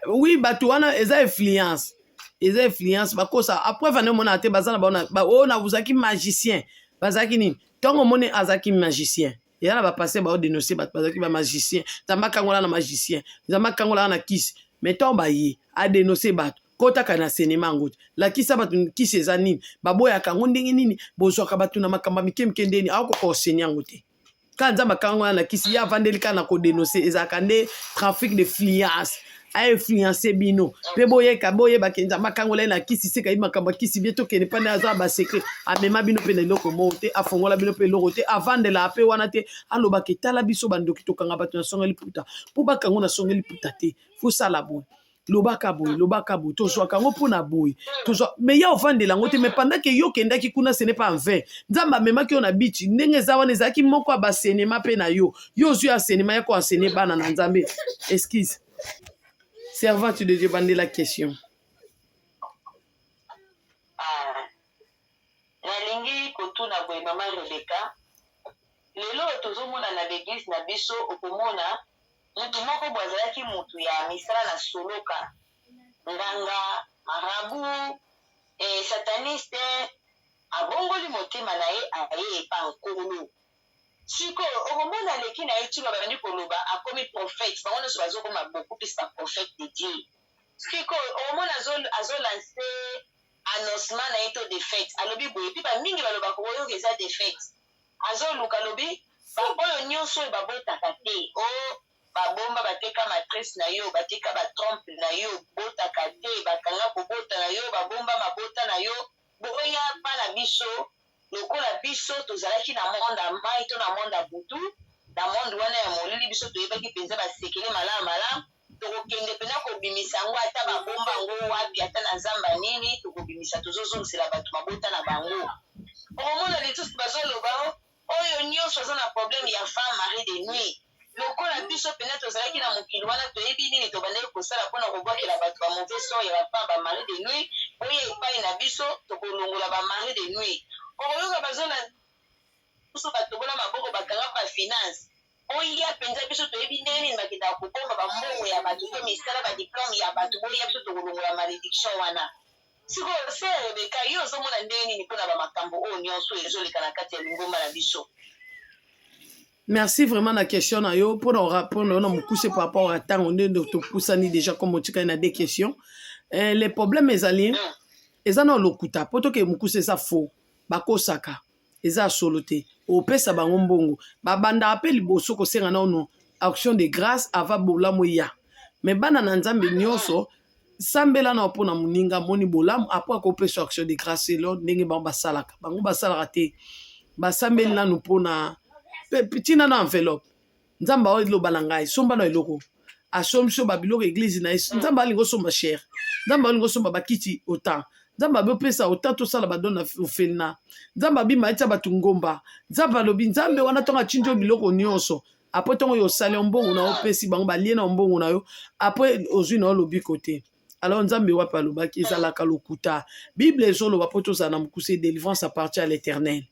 Oui, bato wana eza influence, eza influence bakosa. Après vane omona te, baza na bango oyo na ozalaki magicien, bazalaki nini, ntango omoni azalaki magicien. Eza na bapasteur baodenonce bato bazalaki bamagicien. Nzambe akangola na magicien, Nzambe akangola na kisi. Mais ntango baye adenonce bato, kotaka na senema yango te, lakisa bato kisi eza nini, baboyaka yango ndenge nini, bozwaka bato na makambo ya mike mike ndeni, akokoka oseni yango te. Kaka Nzambe akangola na kisi, ye avandeli kaka na kodenonce. Ezalaka nde trafic de fliance, ainfluence bino mpe boyeka boyebake Nzambe akangola ye na kisi. Seka ye makambo ya kisi bie, tokende mpa nde aza basecret. Amema bino mpe na eloko moko te, afongola bino mpe eloko te, avandelaka mpe wana te, alobaka etala biso bandoki, tokanga bato na songo liputa. Mpo bakango na songo liputa te, fosala boye, lobaka boye, lobaka boye, tozwaka yango mpona boye, tozwa me ya ovandela yango te. Mais pendant que yo okendaki kuna, ce n'est pas en vain. Nzambe amemaki yo na bichi ndenge eza wana, ezalaki moko ya basenema mpe na yo. Yo ozwi enseignement ya koenseigner bana na Nzambe. Excuse, servante de Dieu, bandela question. Ah, nalingi kotuna boye, mama Rebeka. Lelo oyo tozomona na baeglise na biso, okomona mutu moko boye azalaki mutu ya misala na soloka, nganga, marabout, sataniste, abongoli motema na ye, aye epa Nkolo. Sikoyo okomona aleki na ye tino babandi koloba akomi prophète. Bango nyonso bazokoma beaucoup plus baprophète de Dieu. Sikoyo okomona azolance annoncement na ye to défaite, alobi boye, mpe bamingi balobaka oyoka eza défaite. Azoluka, alobi baoyo nyonso oyo babotaka te, o babomba, bateka matrice na yo, bateka batrompe na yo, botaka te, bakanga kobota na yo, babomba mabota na yo, boya mpa na biso. Lokola biso tozalaki na monde ya mai to na monde ya butu, na monde wana ya molili, biso toyebaki mpenza basekele malamu malamu. Tokokende mpenza kobimisa yango, ata babomba yango wapi, ata na zamba nini, tokobimisa, tozozongisela bato mabota na bango. Okomona lisusu bazoloba oyo nyonso aza na problème ya femme, mari de nuit. Lokola biso mpenza tozalaki na mokili wana, toyebi nini tobandaki kosala mpona kobwakela bato bamauvais sort ya bafemme, bamari de nuit. Oyo epai na biso, tokolongola bamari de nuit. Okoyoka bazona biso batobola maboko, bakanga bafinance. Boya mpenza, biso toyebi ndenge nini bakendaka kobomba bambongo ya bato to misala, badiplome ya bato. Boya, biso tokolongola malédiction wana. Sikoyo, sœur Rebeka, yo ozomona ndenge nini mpona bamakambo oyo nyonso ezoleka na kati ya lingomba na biso? Merci vraiment na question na yo. Mpona orépondre yo na mokuse par rapport à ntango nde topusani déjà, comme otikali na deux questions, le problème ezali, eza na lokuta. Mpo toke mokuse, eza faux, bakosaka, eza solo te. Opesa bango mbongo, babandaka mpe liboso kosenga nano action de grâce avant bolamu eya. Mais bana na Nzambe nyonso, sambela na mpona moninga, moni bolamu, apo akopesa action de grâce. Elo ndenge bango basalaka, bango basalaka te, basambeli nanu mpona ntina na enveloppe. Nzambe aoloba na ngai, somba na eloko, asombi so babiloko église na ye. Nzambe alingi osomba cher, Nzambe alingi osomba bakiti autant, Nzambe abi opesa autant, tosala badon na ofelina, Nzambe abima etia bato ngomba. Nzambe alobi, Nzambe wana ntongo atindi yo biloko nyonso, après ntongo oyo osali yo mbongo na yo, opesi bango, balie na mbongo na yo, après ozwi na yo lobiko te. Alors Nzambe wapi alobaki? Ezalaka lokuta. Bible ezoloba, mpo tozala na mokuse, délivrance appartient à l'Éternel.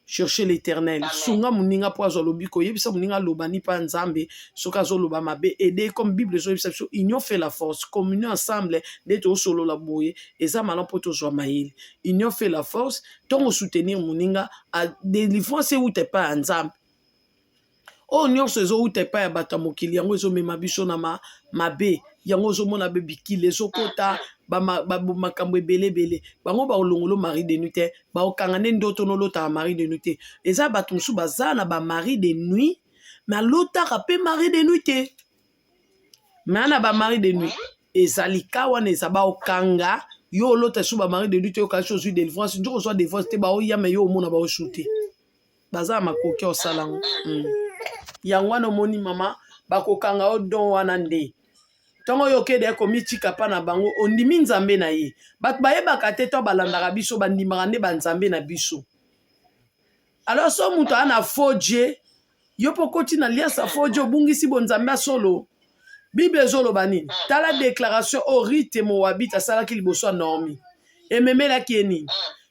Chercher l'Éternel, sunga moninga mpo azwa lobiko. Oyebisa moninga aloba ni mpa Nzambe. Soki azoloba mabe, aide, comme Bible ezoyebisa biso, union fait la force, communion ensemble. Nde tozosolola boye, eza malamu mpo tozwa mayele. Union fait la force. Ntongo soutenir moninga, délivrance euta epai ya Nzambe. Oyo nyonso ezowuta epai ya bato ya mokili, yango ezomema biso na mabe. Yango ozomona be bikili ezokota makambo ebele ebele. Bango bakolongolo mari de nuit te, baokanga nde ndoto nolotaka mari de nuit te. Eza bato mosusu baza na bamari de nuit, mais alotaka mpe mari de nuit te, mais ana bamari de nuit. Ezali ka wana, eza baokanga yo olota so bamari de nuit te. Yoka so ozwi délivrance, nzoko ozwa délivrance te, baoyama yo, omona baosu te, baza na makoki ya kosala yango. Yango wana omoni, mama, bakokanga yo don wana. Nde ntongo oyo okende komitika mpa na bango, ondimi Nzambe na ye. Bato bayebaka te to balandaka biso, bandimaka nde banzambe na biso. Alors so moto aa na faux dieu, yo mpo okoti na alliance ya faux dieu, obungisi bonzambe ya solo. Bible ezoloba nini? Tala déclaration oyo Rite Moabite asalaki liboso ya Naomi, ememelaki ye nini?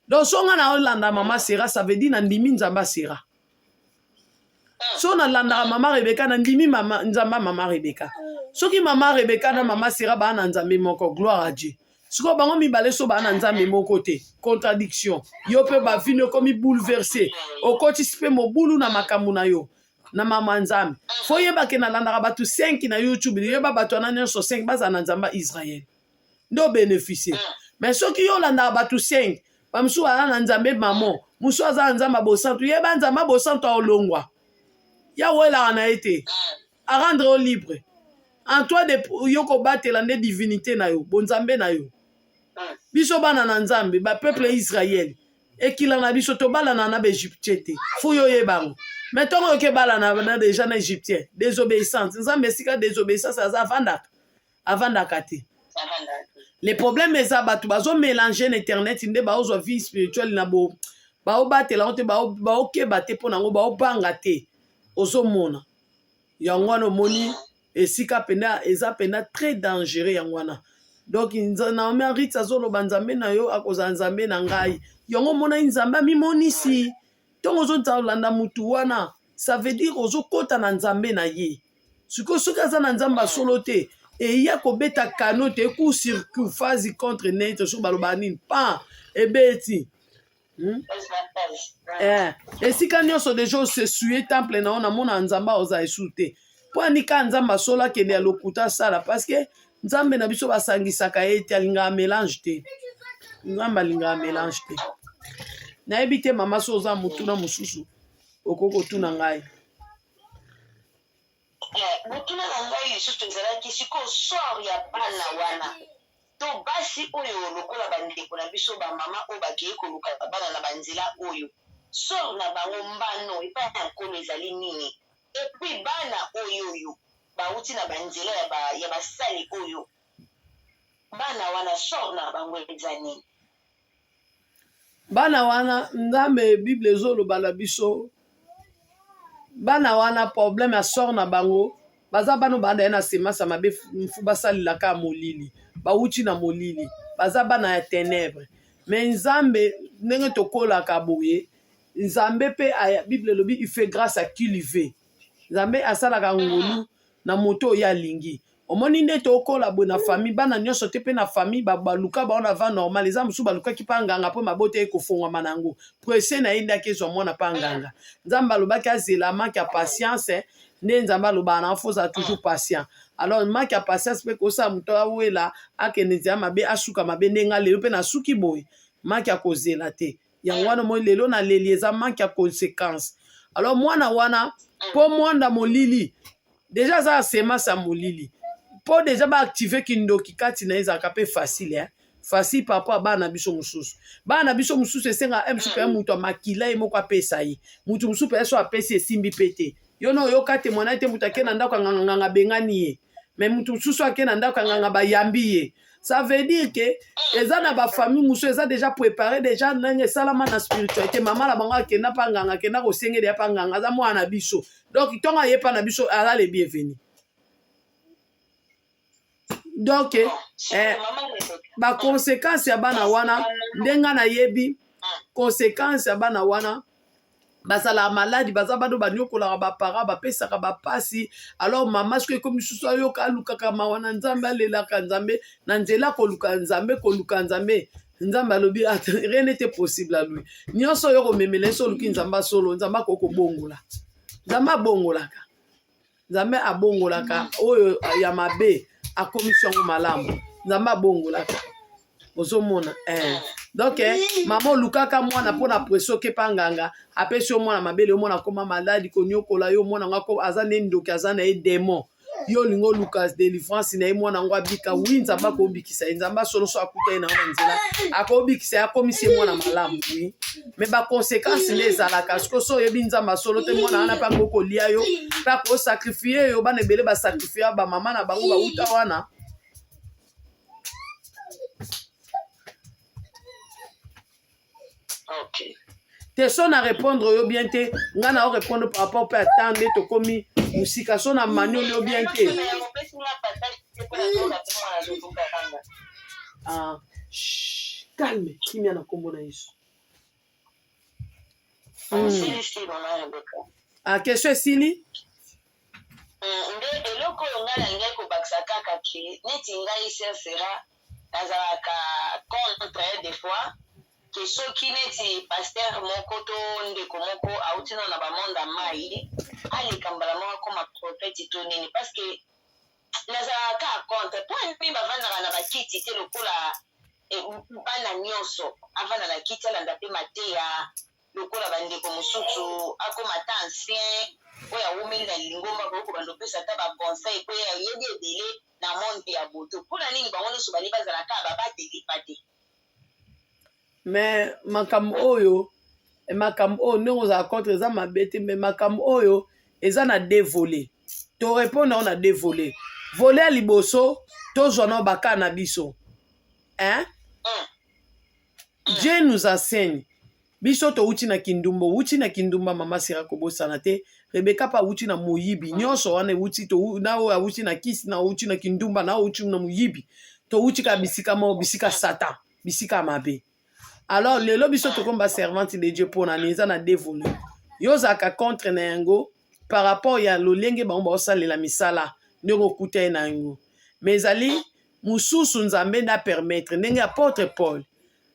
Donc so nga na olanda mama Sera, ça veut dire nandimi Nzambe asera. So nalandaka mama Rebeka, nandimi mama, Nzambe ya mama Rebeka. Soki mama Rebeka na mama Sera baa na Nzambe moko, gloire à Dieu. Sikoyo bango mibale so baa na Nzambe moko te, contradiction. Yo mpe bavino ekomi bouleverse, okotisi mpe mobulu na makambo na yo. Na mama Nzambe. Faut yeba ke nalandaka bato 5 na YouTube, yeba bato wana nyonso 5 bazala na Nzambe ya Israël. Nde obénéficier. Mais soki yo olandaka bato 5, bamosusu baza na Nzambe mamo, mosusu aza na Nzambe ya bosantu, yeba Nzambe ya bosantu aolongwa. Ya welaka na ye te. A rendre yo libre. En toi de yo kobatela nde divinité na yo, bonzambe na yo. Biso bana na Nzambe, ba peuple Israël, ekila na biso tobalana na baegyptien te. Fu yo oyeba yango. Mais ntongo oyoki ebalana na déjà na égyptien, désobéissance. Nzambe esika désobéissance aza avandaka. Avandaka te. Le problème eza bato bazomélange na internet nde baozwa vie spirituelle na bo baobatela yango te, baokeba te mpo na yango, baobanga te. Ozomona yango wana, omoni esika mpenza eza mpenza très dangereux, yango wana. Donc Naomi Arit azoloba: Nzambe na yo akozala Nzambe na ngai. Yango omonai Nzambe amimonisi. Ntongo ozolanda mutu wana, ça veut dire ozokɔta na Nzambe na ye. Sikoyo soki aza na Nzambe asolo te, eya kobeta kano te, coup sur coup, phase contre net. Soki balobaka nini, pan ebeti. Esika nyonso deja osessuyer temple na yo, namona Nzambe aozala esu te. Mpo anika Nzambe asolo akende ya lokuta asala, parce que Nzambe na biso basangisaka ye te, alingaka mélange te. Nzambe alingaka mélange te. Nayebi te, mama, so oza motuna mosusu, okoki kotuna ngai. Motuna na ngai lisusu ezalaki sikoyo sort ya bana wana to basi oyo, lokola bandeko na biso bamama oyo bakei koluka bana na banzela oyo, sort na bango, mbano epai ya Nkolo ezali nini? Et puis bana oyo bauti na banzela ya basali oyo, bana wana, sort na bango eza nini? Bana wana, Nzambe, Bible ezoloba na biso, bana wana, problème ya sort na bango, baza bana banda ye na semence ya mabe. Mfu basalelaka ya molili, bawuti na molili, baza bana ya ténèbre. Mais Nzambe, ndenge tokolaka boye, Nzambe mpe, Bible elobi: "Il fait grâce à qui lui veut." Nzambe asalaka ngolu na moto oyo alingi. Omoni nde tokola boye na famille, bana nyonso te mpe na famille baluka bao na voie normale. Eza mosusu balukaki mpa nganga mpo mabota ekofongwama na yango presse na ye nde akezwa mwana mpa nganga. Nzambe alobaki azela, manque ya patience nde Nzambe alobaka na fo ozala toujours patient. Alors manque ya patience mpe kosala moto awela, akende nzela mabe, asuka mabe. Ndenge lelo mpe nasuki boye, manque ya kozela te. Yango wana moi lelo naleli, eza manque ya conséquence. Alors mwana wana, mpo mwana molili déjà aza ya semence ya molili, mpo déjà baactive kindoki kati na ye, ezalaka mpe facile, eh? Facile par rapport a bana na biso mosusu. Bana na biso mosusu esengaka mosusu mpe moto ya makila ye moko apesa ye, motu mosusu mpe so apesi, esimbi mpe te. Yo na oyoka témoignage te, moto ake na ndako ya nganga, abengani ye, mais motu mosusu ake na ndako ya nganga, bayambi ye. Ça veut dire que eza na bafamille mosusu eza déjà préparé, déjà ndenge esalama na spiritualité. Mama na bango akenda mpa nganga, akenda kosengeli ya mpa nganga, aza mwana na biso. Donc ntongo aye mpa na biso, aza le bienvenu. Donc baconséquence ya bana wana, ndenge nayebi conséquence ya bana wana, bazalaka maladi, baza bano banyokolaka baparents, bapesaka bapasi. Alors mama soki ekomi susu, ayoka, alukaka mawa na Nzambe, alelaka Nzambe na nzela koluka Nzambe, koluka Nzambe. Nzambe alobi: "Rien n'était possible à lui." Nyonso oyo komemela ye, so oluki Nzambe asolo, Nzambe akoki kobongola. Nzambe abongolaka, Nzambe abongolaka oyo ya mabe, akomisi yango malamu. Nzambe abongolaka, ozomona, eh. Donc mama olukaka mwana mpo na pression, okepa nganga, apesi yo mwana mabele, omona akoma maladi, konyokola yo. Mwana ngo aza nde ndoki, aza na ye démon. Yo olingi oluka délivrance na ye, mwana yango abika. Oui, Nzambe akobikisa ye. Nzambe asolo, so akuta ye nango na nzela, akobikisa ye, akomisi ye mwana malamu. Oui, mais baconséquence nde ezalaka siko. So oyebi Nzambe asolo te, mwana wana mpe akoki kolia yo, mpe akosacrifier yo. Bana ebele basacrifier bamama na bango bauta wana. Te, so na répondre oyo bien te, ngai na orépondre par rapport mpe ata nde tokomi mosika, so na manioli yo bien te. Ah, calme, kimia na nkombo na Yesu. Ah, question esili. Nde eloko oyo ngai nalingaki kobakisa kaka ke neti ngai sœur Sera, nazalaka contre des fois. Ke soki neti pasteur moko to ndeko moko awuti nanu na ba monde ya mayi aleka mbala moko akoma prophète to nini parce que nazalaka kaka contre po nini bavandaka na bakiti te lokola bana nionso avanda na kiti alanda pe mateya lokola ba ndeko mosusu akoma ata ancien oyo awumeli na lingomba akoki kobanda kopesa ata ba conseil po ye ayebi ebele na monde ya butu pona nini bango nionso balingi bazala kaka babateli mpate. Mais makambo oyo makambo oyo ndenge ozala contre eza mabe te mais makambo oyo eza na deux volet to répondre yango na deux volet volet ya liboso tozwa nao baka na biso hein? Dieu nous enseigne biso towuti na kindumba owuti na kindumba mama sera kobosana te rebeka mpe awuti na moyibi nyonso wana ewuti na oyo awuti na kisi na awuti na kindumba na awuti na moyibi towuti kaka bisika moko bisika satan bisika ya mabe alors lelo biso tokomi ba servante de dieu mpo na nini eza na devolu yo ozalaka contre na yango par rapport ya lolenge bango baosalela misala ndenge okuta ye na yango mais ezali mosusu nzambe nde apermettre ndenge apôtre paul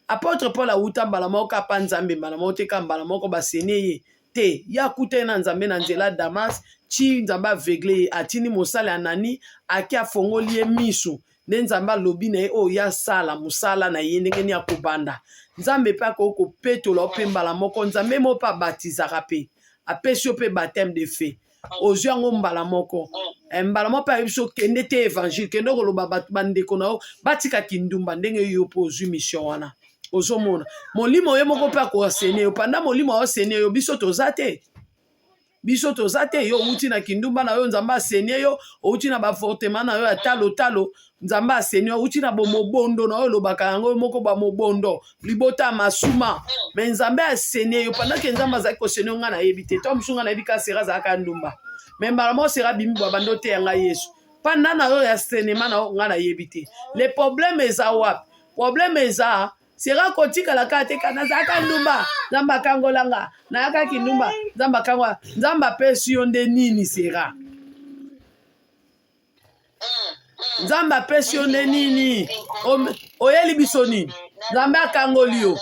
Apotre Paul awuta mbala moko kaka pa Nzambe mbala moko te kaka mbala moko basene ye te ye akutani na Nzambe na nzela Damas ti Nzambe aveugle ye atindi mosali Anani ake afongoli ye misu nde Nzambe alobi na ye oyo ye asala mosala na ye ndenge nini akobanda Nzambe mpe akoki kopetola yo mpe mbala moko Nzambe moko mpe abatizaka mpe apesi yo mpe baptême de feu ozwi yango mbala moko eh, mbala moko mpe ayebi so kende te évangile kende koloba bato bandeko na yo batika kindumba ndenge yo mpe ozwi mission wana ozomona molimo ye moko mpe akoasene yo panda molimo aosene yo biso toza te biso toza te yo outi na kindumba na yo nzambe asenie yo outi na bafortement na yo ya talotalo nzambe aseni yo outi na bomobondo na yo olobaka yango moko bamobondo libota ya masuma me nzambe asenie yo pendant ke nzambe azalaki kosenie yo ngai nayebi te to mosusu ngai nayebi kaka sera azalaka ndumba me mbala moko sera abimi bwa bando oteya ngai yesu panda na yo ya senema na yo ngai nayebi te le problème eza wapi problème eza sera kotikala kaka te kaka nazalaka ndumba nzambe akangola nga nayaka kindumba nzambe akangola nzambe apesi yo nde nini sera nzambe apesi yo nde nini oyeli biso nini nzambe akangoli yo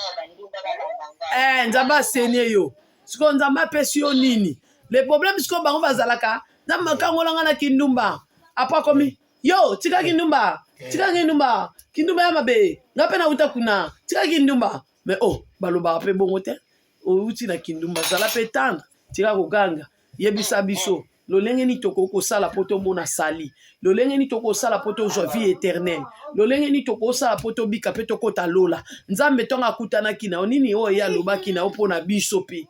eh, nzambe asenie yo sikoyo nzambe apesi yo nini le problème sikoyo bango bazalaka nzambe akangola nga na kindumba apo akomi yo tika kindumba tika kindumba kindumba ya mabe nga mpe nauta kuna tika kindumba mais oh balobaka mpe bongo te outi na kindumba zala mpe tendre tika koganga yebisa biso lolenge nini tokoki kosala mpo tomona sali lolenge nini tokoki kosala mpo tozwa vie éternelle lolenge nini tokoki kosala mpo tobika mpe tokota lola nzambe ntango akutanaki na yo nini oyo ye alobaki na yo mpo na biso mpe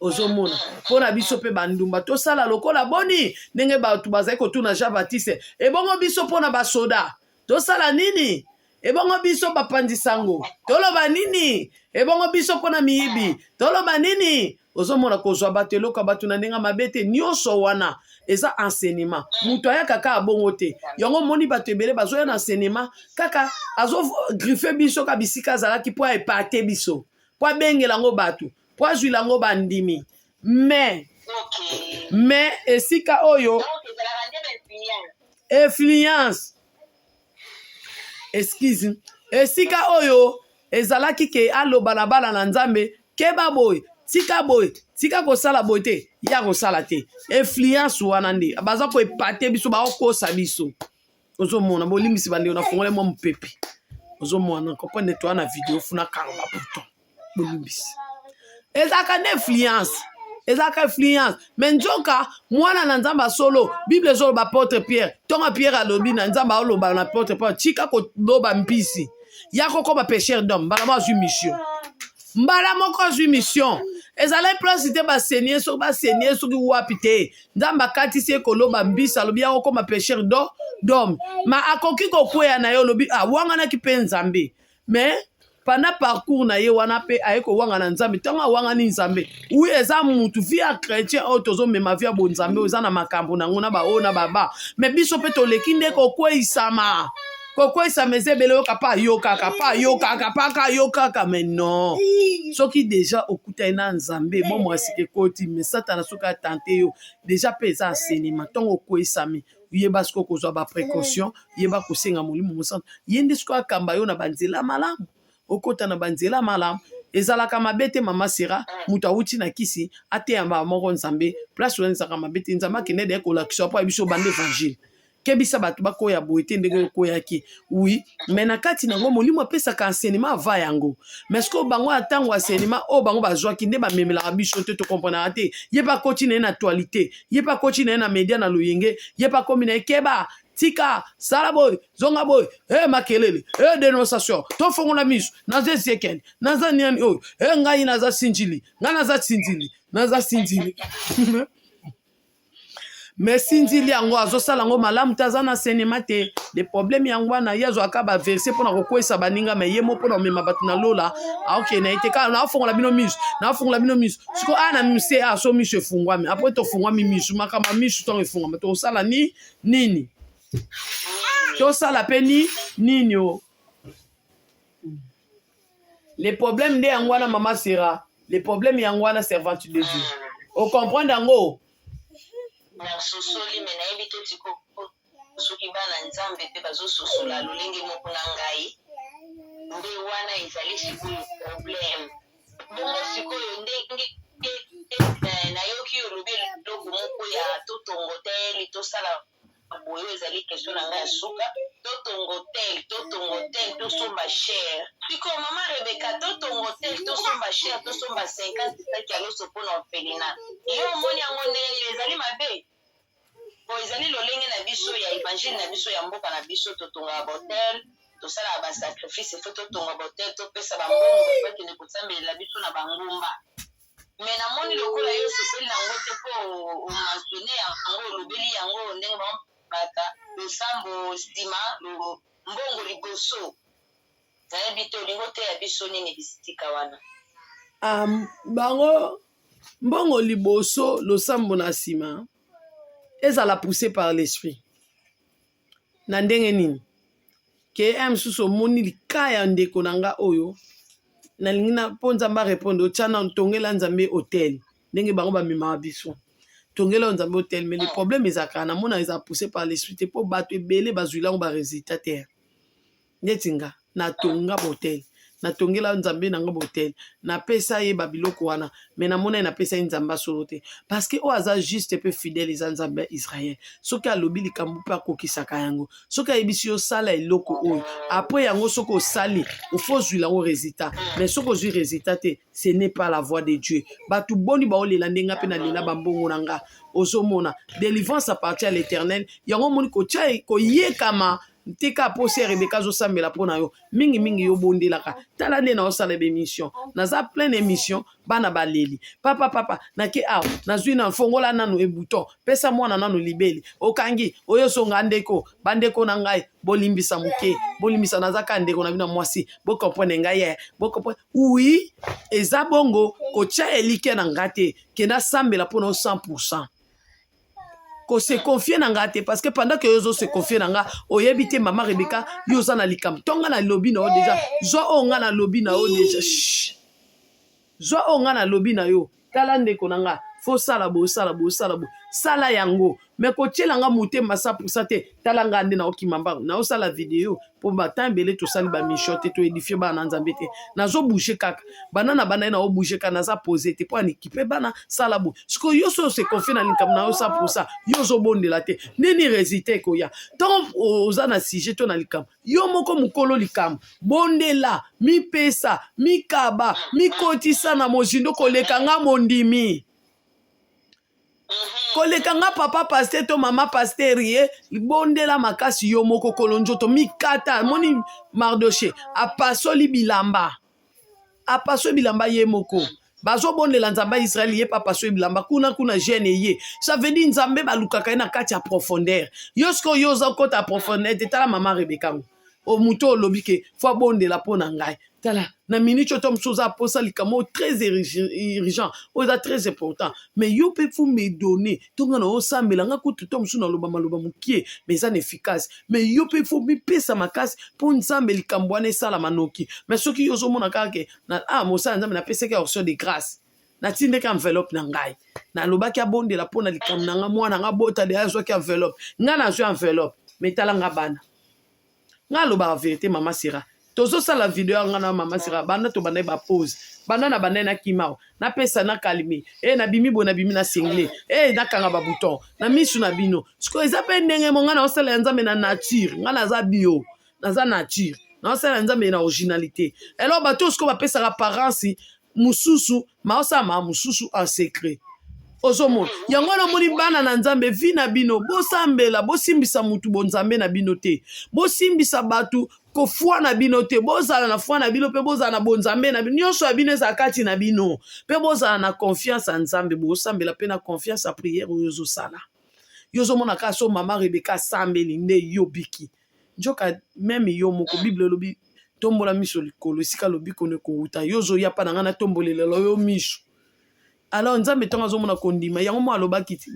ozomona mpo na biso mpe bandumba tosala lokola boni ndenge bato bazali kotuna jean baptiste ebongo biso mpo na basoda tosala nini ebongo biso bapanzi sango toloba nini ebongo biso mpo na miyibi toloba nini ozomona kozwa bato eloko ya bato na ndenge mabe te nyonso wana eza enseignement moto ayaka kaka bongo te yango omoni bato ebele bazoya na enseignement kaka azogriffe biso ka bisika azalaki mpo aepate biso mpo abengela yango bato mpo azwila yango bandimi mais mais esika oyo influence excuse esika oyo ezalaki ke aloba na bana na nzambe keba boye tika boye tika kosala boye te ye akosala te influence wana nde baza koepate biso baokosa biso ozomona bolimbisi bandeko na fongole mwa mopepe ozomona comprendre toa na video funa kanga babuton bolimbisi ezalaka nde influence ezalaka influence me nzoka mwana na nzambe ya solo bible ezoloba apotre pierre ntongo pierre alobi na nzambe aoloba na apotre pierre tika koloba mbisi ya kokoma pêcheur d'homme mbala moko azwi mission mbala moko azwi mission ezalaki place te basenie soki basenie soki wapi te nzambe akatisi ye koloba mbisi alobi ya kokoma pêcheur d'homme ma akoki kokweya na ye olobi awanganaki mpe nzambe mais pendant parcours na ye wana mpe aye kowangana nzambe ntango awangani nzambe wi eza mutu vie ya chrétien oyo tozomema vie ya bonzambe oyo eza na makambo na yango na baoyo na baba me biso mpe toleki nde kokweisama kokweisama eza ebele oyoka mpe ayokaka mpe ayokaka mpe aka ayokaka me non soki deja okutani na nzambe bomoi ya sika ekoti me satana soki atante yo deja mpe eza enseignement ntango okweisami yeba sikoyo kozwa ba précaution yeba kosenga molimo mosantu ye nde sikoyo akamba yo na banzela malamu. Okota na banzela malamu. Ezalaka mabe te, mama Sera, moto awuti na kisi ateya mbala moko Nzambe. Place wana ezalaka mabe te. Nzambe akende de kolakisa mpo ayebi biso banda évangile. Kebisa bato bakoya boye te ndenge okoyaki. Oui, mais na kati nango molimo apesaka enseignement ava yango. Mais sikoyo bango ya ntango enseignement oyo bango bazwaki nde bamemelaka biso te, tokomprenaka te. Ye mpe akoti na ye na actualité, ye mpe akoti na ye na media na loyenge, ye mpe akomi na ye keba, tika, sala boye, zonga boye, e makelele, e dénonciation, tofongola miso, naza Ezekiel, naza niani oyo, e ngai naza sinjili, ngai naza sinzili, naza sinzili. Mais sinzili yango azosala yango malamu te, aza na enseignement te. Le problème yango wana, ye azwaka baverset mpona kokwesa baninga, mais ye mo mpona komema bato na lola aokende na ye te. Kaka naofongola bino miso, naofongola bino miso. Siko a na mise a so miso efungwami, après tofungwami miso, makambo ya miso ntango efungwama, tokosala ni nini? Tosala mpe ni nini? O le problème nde yango wana, mama Sera, le problème yango wana, servante de Dieu, ocomprendre yango. Nasosoli, mais nayebi te tiko soki bana Nzambe mpe bazososola lolenge moko na ngai. Nde wana ezali sikoyo problème. Bongo sikoyo ndenge nayoki olobi eloko moko ya totongo tel, tosala boye, oyo ezali question na ngai ya suka. Totongo tel, totongo tel, tosomba cher. Sikoyo mama Rebeka, totongo tel, tosomba cher, tosomba 50 saki ya loso mpona orphelinat, yo omoni yango ndenge nini? Ezali mabe po ezali lolenge na biso ya évangile na biso ya mboka na biso. Totongaka baautel, tosalaka basacrifice, faut totonga baautel, topesa bambongo, bato bakende kosambelela biso na bangomba. Mais namoni lokola yo osepeli nango te, mpo omentionne yango, olobeli yango ndenge baka losambo nsima, mbongo liboso. Nayebi te olingi oteya biso nini bisika wana. Bango mbongo liboso, losambo na nsima, ezala poussé par l'esprit na ndenge nini? Ke ya mosusu omoni lika ya ndeko na nga oyo nalingi na mpo Nzambe arépondre, otya na tongela Nzambe autel ndenge bango bamemaka biso, tongela Nzambe autel. Mais le problème ezalaka, namona eza poussé par l'esprit te, mpo bato ebele bazwila yango barésultat te. Neti nga natonga baautel, natongela Nzambe na nga baautel, napesa ye babiloko wana, mais namona ye napesa ye Nzambe asolo te, parce que oyo aza juste mpe fidèle eza Nzambe ya Israel. Soki alobi likambo mpe akokisaka yango. Soki ayebisi yo sala eloko oyo, après yango soki osali, ofo ozwila yango résultat. Mais soki ozwi résultat te, ce n'est pas la voix de Dieu. Bato boni baolela ndenge mpe nalela bambongo na nga? Ozomona, délivrance appartient à l'Éternel. Yango omoni kotia koyekama tika posi ya Rebeka azosambela mpo na yo mingimingi. Yo bondelaka. Tala nde naosala baémission, naza pleine émission, bana baleli papa papa, nake awa, nazwi na fongola nanu ebouton, pesa mwana nanu libeli, okangi oyo ozonga. Ndeko, bandeko na ngai, bolimbisa moke, bolimbisa, naza kaka ndeko na bino mwasi, bocomprendre ngai ye, bocomprendre. Oui, eza bongo, kotia elikya na nga te ke nasambela mpona o 100, kose confier na nga te, parce que pendant que yo ozose confier na nga, oyebi te, mama Rebeka, yo oza na likambo to nga nalobi na yo déjà. Zwa oyo nga nalobi na yo déjà, zwa oyo nga nalobi na yo. Tala ndeko na nga, faut sala boye, osala boye, osala boye, sala yango, mais kotiela nga motema 100% te. Tala nga nde naokima mbango, naosala video mpo batan ebele tosali bamission te, toédifie bana na Nzambe te. Nazobouge kaka bana na bana ye, naobouge kaka, naza pose te mpo anikipe bana. Sala boye. Sikoyo yo so ose confie na likambo na yo 100%, yo ozobondela te, nini résultat ekoya? Ntango oza na sujet to na likambo, yo moko mokolo likambo, bondela, mipesa, mikaba, mikotisa na mozindo koleka nga mondimi, koleka nga papa pasteur to mama pasteur. Ye bondela makasi, yo moko kolo nzoto, mikata. Moni Mardoche apasoli bilamba, apasoli bilamba ye moko. Bazobondela Nzambe ya Israele, ye mpe apasoli bilamba kuna kuna gene ye. Ça veut dire Nzambe balukaka ye na kati ya profondeur. Yo sikoyo, yo oza kota ya profondeur te. Tala mama Rebeka ngo, moto olobi ke faut abondela mpo na ngai. Tala na minute oyo to mosusu oza aposa likambo oyo très urgent, oyo eza très important, mais yo mpe faut me donner to nga na osambela. Nga kutu to mosusu naloba maloba mokie, mais eza na efficace. Mais yo mpe faut mipesa makasi mpo Nzambe likambo wana esalama noki. Mais soki yo ozomona kaka ke ah, mosala Nzambe, napesaki action de grâce, natindaki enveloppe na ngai, nalobaki abondela mpo na likambo na nga, mwana nga bota de, azwaki enveloppe, ngai nazwi enveloppe, mais tala nga bana nga alobaka vérité. Mama Sera. Tozosala video ya nga na mama Sira, banda tobandaki bapose, banda na bandaki na kimao, napesa na kalme e nabimi boye, nabimi na single e nakanga babouton na misu na bino. Sikoyo eza mpe ndenge mo ngai naosala ya Nzambe na nature, ngai naza bio, naza nature, naosala ya Nzambe na originalité. Eloko bato oyo sikoyo bapesaka apparence mosusu, maosala maa mosusu en secret. Ozomona yango wana, omoni bana na Nzambe, vi na bino, bosambela, bosimbisa mutu bonzambe na bino te, bosimbisa bato kofwa na bino te, bozala na foi na bino mpe bozala na bonzambe na bino, nyonso ya bino ezala kati na bino, mpe bozala na confiance ya Nzambe, bosambela mpe na confiance ya prière oyo ozosala. Yo ozomona kaka so mama Rebeka asambeli nde yo biki, nzoka même yo moko, Bible elobi: "Tombola miso likolo, esika lobiko no ekowuta." Yo ozoya mpa na ngai, natombolelela yo miso. Alors Nzambe, ntango azomona kondima yango mo, alobaki ti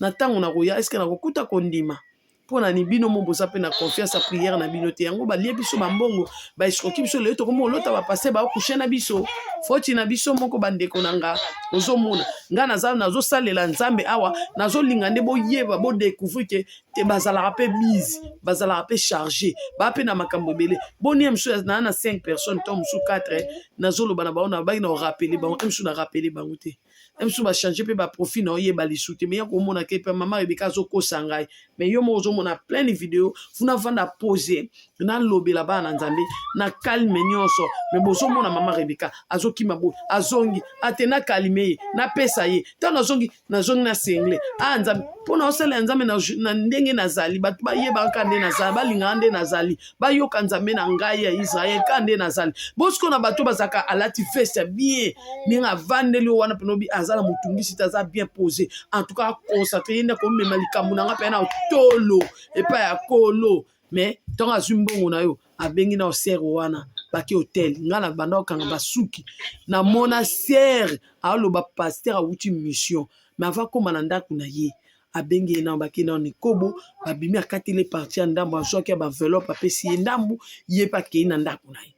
na ntango na koya, eske nakokuta kondima? Mpo na ni bino mo boza mpe na confiance ya prière na bino te. Yango balie biso bambongo, baescroquer biso. Lelo tokoma olota bapasteur baocoucher na biso, foti na biso moko. Bandeko na nga, ozomona nga naza nazosalela Nzambe awa, nazolinga nde boyeba, bodécouvrir ke te bazalaka mpe busy, bazalaka mpe chargé, baa mpe na makambo ebele. Boni ye mosusu naa na 5 personnes to mosusu 4, nazoloba na bango, na baki na orappeler bango, mosusu na rappeler bango te, mosusu bachange mpe baprofil na oyeba lisu te. Me ya komona ke mpe mama Rebeka azokosa ngai, me yo moko ozomona pleine video funa vanda pose, nalobela bana na Nzambe na calme nyonso. Me bozomona mama Rebeka azokima boye, azongi ate, nakalime ye, napesa ye ntango nazongi, nazongi na sengle a Nzambe mpo na osala ya Nzambe na ndenge nazali. Bato bayebaka kaka nde nazali, balingaka nde nazali, bayoka Nzambe na ngai ya Israel kaka nde nazali. Bosiko na bato bazalaka alati veste bien, ndenge avandeli oyo wana mpena obi aza na motungisi te, aza bien posé, en tout cas concentré, ye nde akomema likambo na nga mpe na tolo epai ya kolo. Mais ntango azwi mbongo na yo, abengi na osere wana, bake hotel. Ngai na banda kokanga basuki, namona sere aoloba pasteur awuti mission, mais ava kóma na ndako na ye, abengi ye nano, bakei nano ekobo, babimi, akateli partie ya ndambo, azwaki ya baenveloppe, apesi ye ndambu, ye mpe akei na ndako na ye.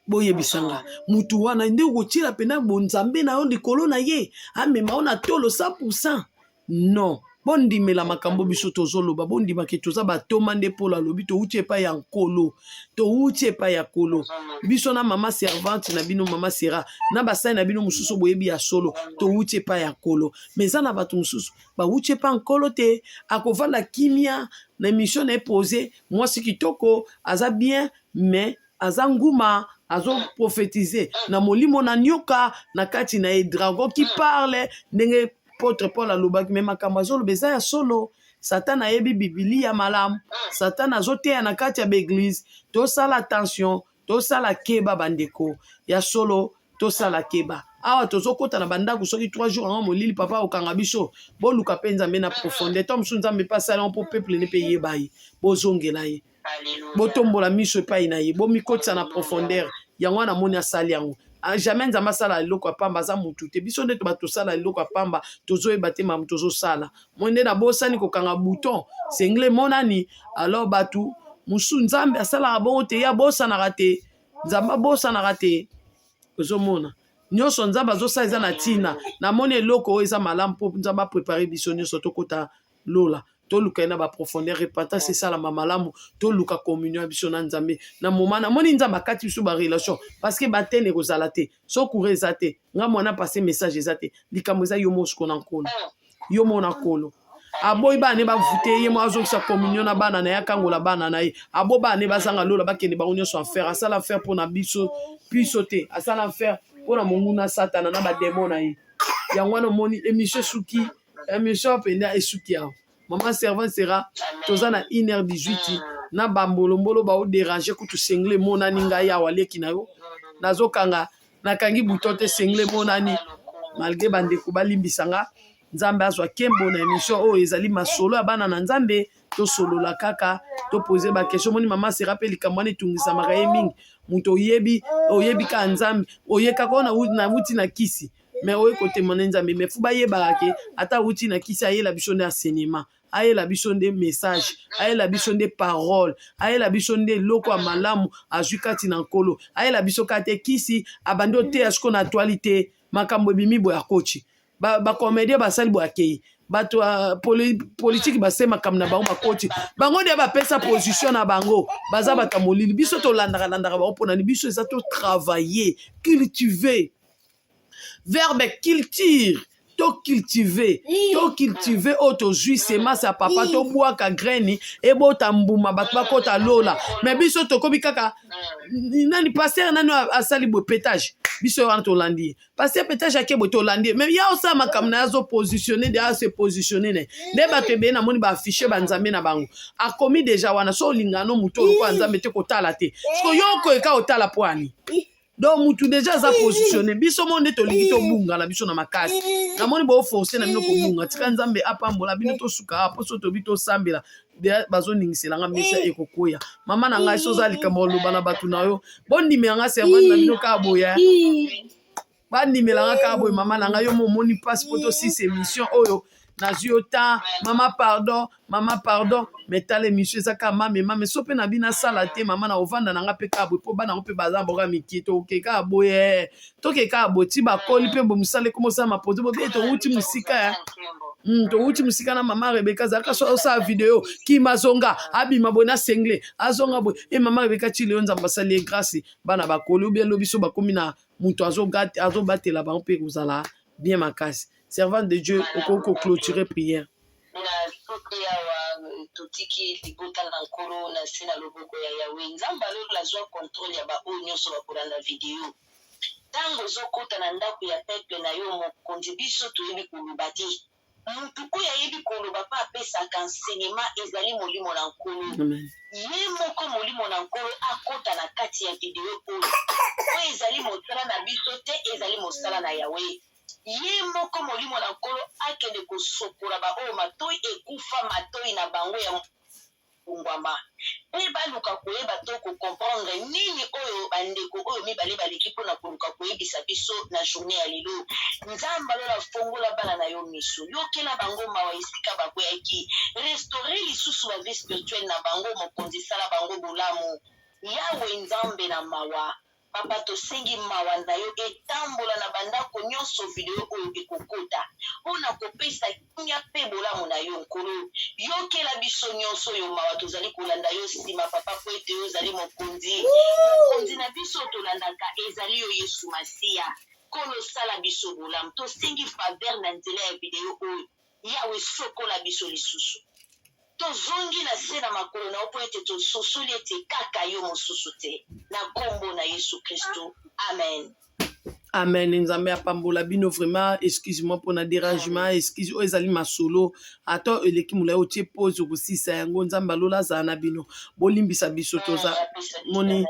Boyebisanga, mutu wana nde okotiela mpena bonzambe na yo likolo na ye, amema yo na tolo 100? Non. Bondimela makambo biso tozoloba, bondimake toza batoma nde Polo alobi touti epai ya Nkolo, touti epai ya Nkolo. Biso na mama servante na bino, mama Sera, na basali na bino mosusu, boyebi ya solo touti epai ya Nkolo. Mais eza na bato mosusu bawuti epai ya Nkolo te. Akovanda kimia na émission na ye, pose, mwasi kitoko, aza bien, mais aza nguma, azoprophétise na molimo na nyoka na kati na ye, dragon qui parle, ndenge apôtre Paul alobaki. Me makambo azoloba eza ya solo. Satan ayebi Bibilia malamu, Satan azoteya na kati ya baeglise. Tosala attention, tosala keba, bandeko ya solo, tosala keba. Awa tozokɔta na bandako, soki 3 jours yango molili, papa okanga biso. Boluka mpe Nzambe na profondeur to mosusu. Nzambe mpe asala yango mpo peuple ne mpe yeba ye, bozongela ye, botombola miso epai na ye, bomikotisa na profondeur. Yango wana amoni asali yango. Jamais Nzambe asala eloko ya pamba, aza mutu te. Biso nde bato tosala eloko ya pamba, tozoyeba te mamu tozosala. Moi nde nabosani kokanga bouton sengle emonani. Alors bato mosusu, Nzambe asalaka bongo te, ye abosanaka te, Nzambe abosanaka te. Ozomona nyonso Nzambe azosala eza na ntina. Namoni eloko oyo eza malamu mpo Nzambe aprépare biso nyonso tokota lola. Toluka ye na baprofondeur, repentance esalama malamu, toluka communion ya biso na Nzambe. Na moma namoni Nzambe akati biso barelation, parce que batene ekozala te so courant eza te. Nga mwana passe message eza te, likambo eza yo mosiko na Nkolo, yo mo na Nkolo. Aboyi bana ne bavute ye mo, azongisa communion na bana na ye, akangola bana na ye. Abo bana ne bazanga lola, bakende bango nyonso enfer. Asala enfer mpo na biso, biso te. Asala enfer mpo na monguna Satana na bademo na ye. Yango wana omoni émission esuki, émission mpenza esuki awa. Mama servant sera, toza na 1h18 na bambolombolo baodéranger kutu. Sengle emonani, ngai awa leki na yo nazokanga, nakangi bouton te, sengle emonani. Malgré bandeko balimbisa nga, Nzambe azwa nkembo na émission oyo. Ezali masolo ya bana na Nzambe, tosolola kaka, topose baquestion. Moni mama Sera mpe likambo wana etungisamaka ye mingi. Moto oyebi, oyebi kaka Nzambe, oyekaka oyo nawuti na kisi, me oye kotemane Nzambe. Me fu bayebaka ke ata awuti na kisi, ayela biso nde enseignement, ayela biso nde message, ayela biso nde parole, ayela biso nde eloko ya malamu azwi kati na Nkolo. Ayela biso kaka te kisi, abandi oteya siko na actualité, makambo ebimi boye, akoti, bacomédien basali boye, akei. Bato ya politiki base makambo na bango, bakoti bango nde bapesa position na bango, baza bato ya molili. Biso tolandaka landaka bango mpo nani? Biso eza totravailler, cultiver, verbe culture, tocultive, tocultive oyo tozwi semence ya papa, tobwaka graine, ebota mbuma, bato bakota lola. Mais biso tokomi kaka nani, pasteur nani asali boye, pétage. Biso wana tolandi ye, pasteur pétage ake boye, tolandi ye. Mais ya osala makambo na ye, azopositionne de ase positionne ne nde bato ebele. Namoni baaffiche banzambe na bango, akomi déjà wana. So olingana no motu olokola Nzambe te, kotala te. Siko yo okoyeka otala po ani? Donc mutu déjà aza positionne. Biso mo nde tolingi tobunga na biso na makasi. Namoni boforce na bino kobunga. Tika Nzambe apambola bino. Tosuka awa mpo so tobi tosambela, bazoningiselanga mesa ekokwea. Mama na ngai, so oza likambo oloba na bato na yo, bondimelanga servante na bino kaka boye, bandimelanga kaka boye. Mama na ngai, yo mo omoni mpasi mpo tosisa émission oyo. Nazwi yo temps, mama, pardon, mama, pardon. Mais tala, émission eza kaka mame mame. So mpe na bino asala te, mama, na ovanda na nga mpe kaka boye, mpo bana yango mpe baza boka mike. Toke kaka boye, toke kaka boye ti bakoli mpe bo mosala ekoma osala mapoto bobe. Towuti mosika ya towuti mosika na mama Rebeka. Azalaka so osala video, kima azonga, abima boye na sengle, azonga boye. E mama Rebeka, ti lelo Nzambe asali ye grâce, bana bakoli obie lobi so bakomi na moto azobatela bango mpe kozala bien makasi. Servante de Dieu, okoki koclôturer prière. Na soki awa totiki libota na Nkolo na se na loboko ya Yawe. Nzambe alola azwa contrôle ya baoyo nyonso bakolanda video. Ntango ozokota na ndako ya peuple na yo, mokonzi, biso toyebi koloba te. Motu oyo ayebi koloba mpe apesaka enseignement ezali Molimo na Nkolo. Ye moko Molimo na Nkolo akota na kati ya video oyo. Oyo ezali mosala na biso te, ezali mosala na Yawe. Ye moko Molimo na Nkolo akende kosokola baoyo matoi ekufa, matoi na bango ya kongwama, mpe baluka koyeba to kocomprendre nini oyo bandeko oyo mibale baleki mpona koluka koyebisa biso na journée ya lelo. Nzambe alola, fongola bana na yo miso, yokela bango mawa esika bakweyaki, restaure lisusu bavie spirituelle na bango. Mokonzi, sala bango bolamu. Yawe Nzambe na mawa, papa, tosengi mawa na yo etambola na bandako nyonso video oyo ekokota, mpona kopesa kimia mpe bolamu na yo. Nkolo, yokela biso nyonso oyo mawa tozali kolanda yo nsima, papa, po ete yo ozali mokonzi. Mokonzi na biso tolandaka ezali yo, Yesu Masiya. Nkolo, sala biso bolamu. Tosengi faveur na nzela ya video oyo. Yawe, sokola biso lisusu. Tozongi na se na makolo na yo, mpo ete tososoli ete kaka yo, mosusu te. Na nkombo na Yesu Kristo, amen. Amen. Nzambe apambola bino vraiment. Excuse moi mpona dérangement, excuse. Oyo ezali masolo, ata eleki molai, otie pause, okosisa yango. Nzambe alola azala na bino. Bolimbisa biso, toza moni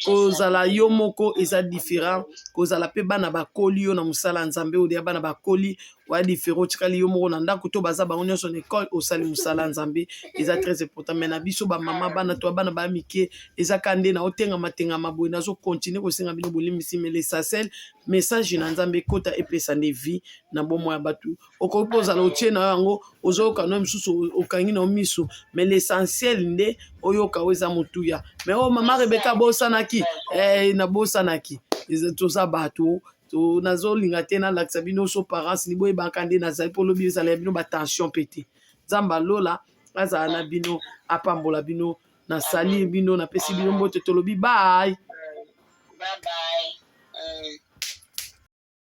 kozala yo moko eza différent, kozala mpe bana bakoli yo na mosala ya Nzambe oyo ya bana bakoli oya différent. Otikali yo moko na ndako to baza bango nyonso na ekole, osali mosala ya Nzambe, eza très important. Mais na biso bamama, bana to bana baya mike, eza ka nde na otengama tengama boye. Nazokontinue kosenga bino bolimbisi, mais l'essentiel, message na Nzambe ekota, epesa nde vie na bomoi ya bato. Okoki mpo ozala otie na yo yango, ozoyoka no mosusu, okangi na yo miso, mais l'essentiel nde oyoka oyo eza motuya. Mais oyo mama Rebeka abosanaki, nabosanaki. Toza bato, nazolinga te nalakisa bino so parence ni boyebaka nde nazali mpo lobi ezala ya bino batension mpe te. Nzambe alola azala na bino, apambola bino. Nasali bino, napesi bino mbote, tolobi bye. Bye bye.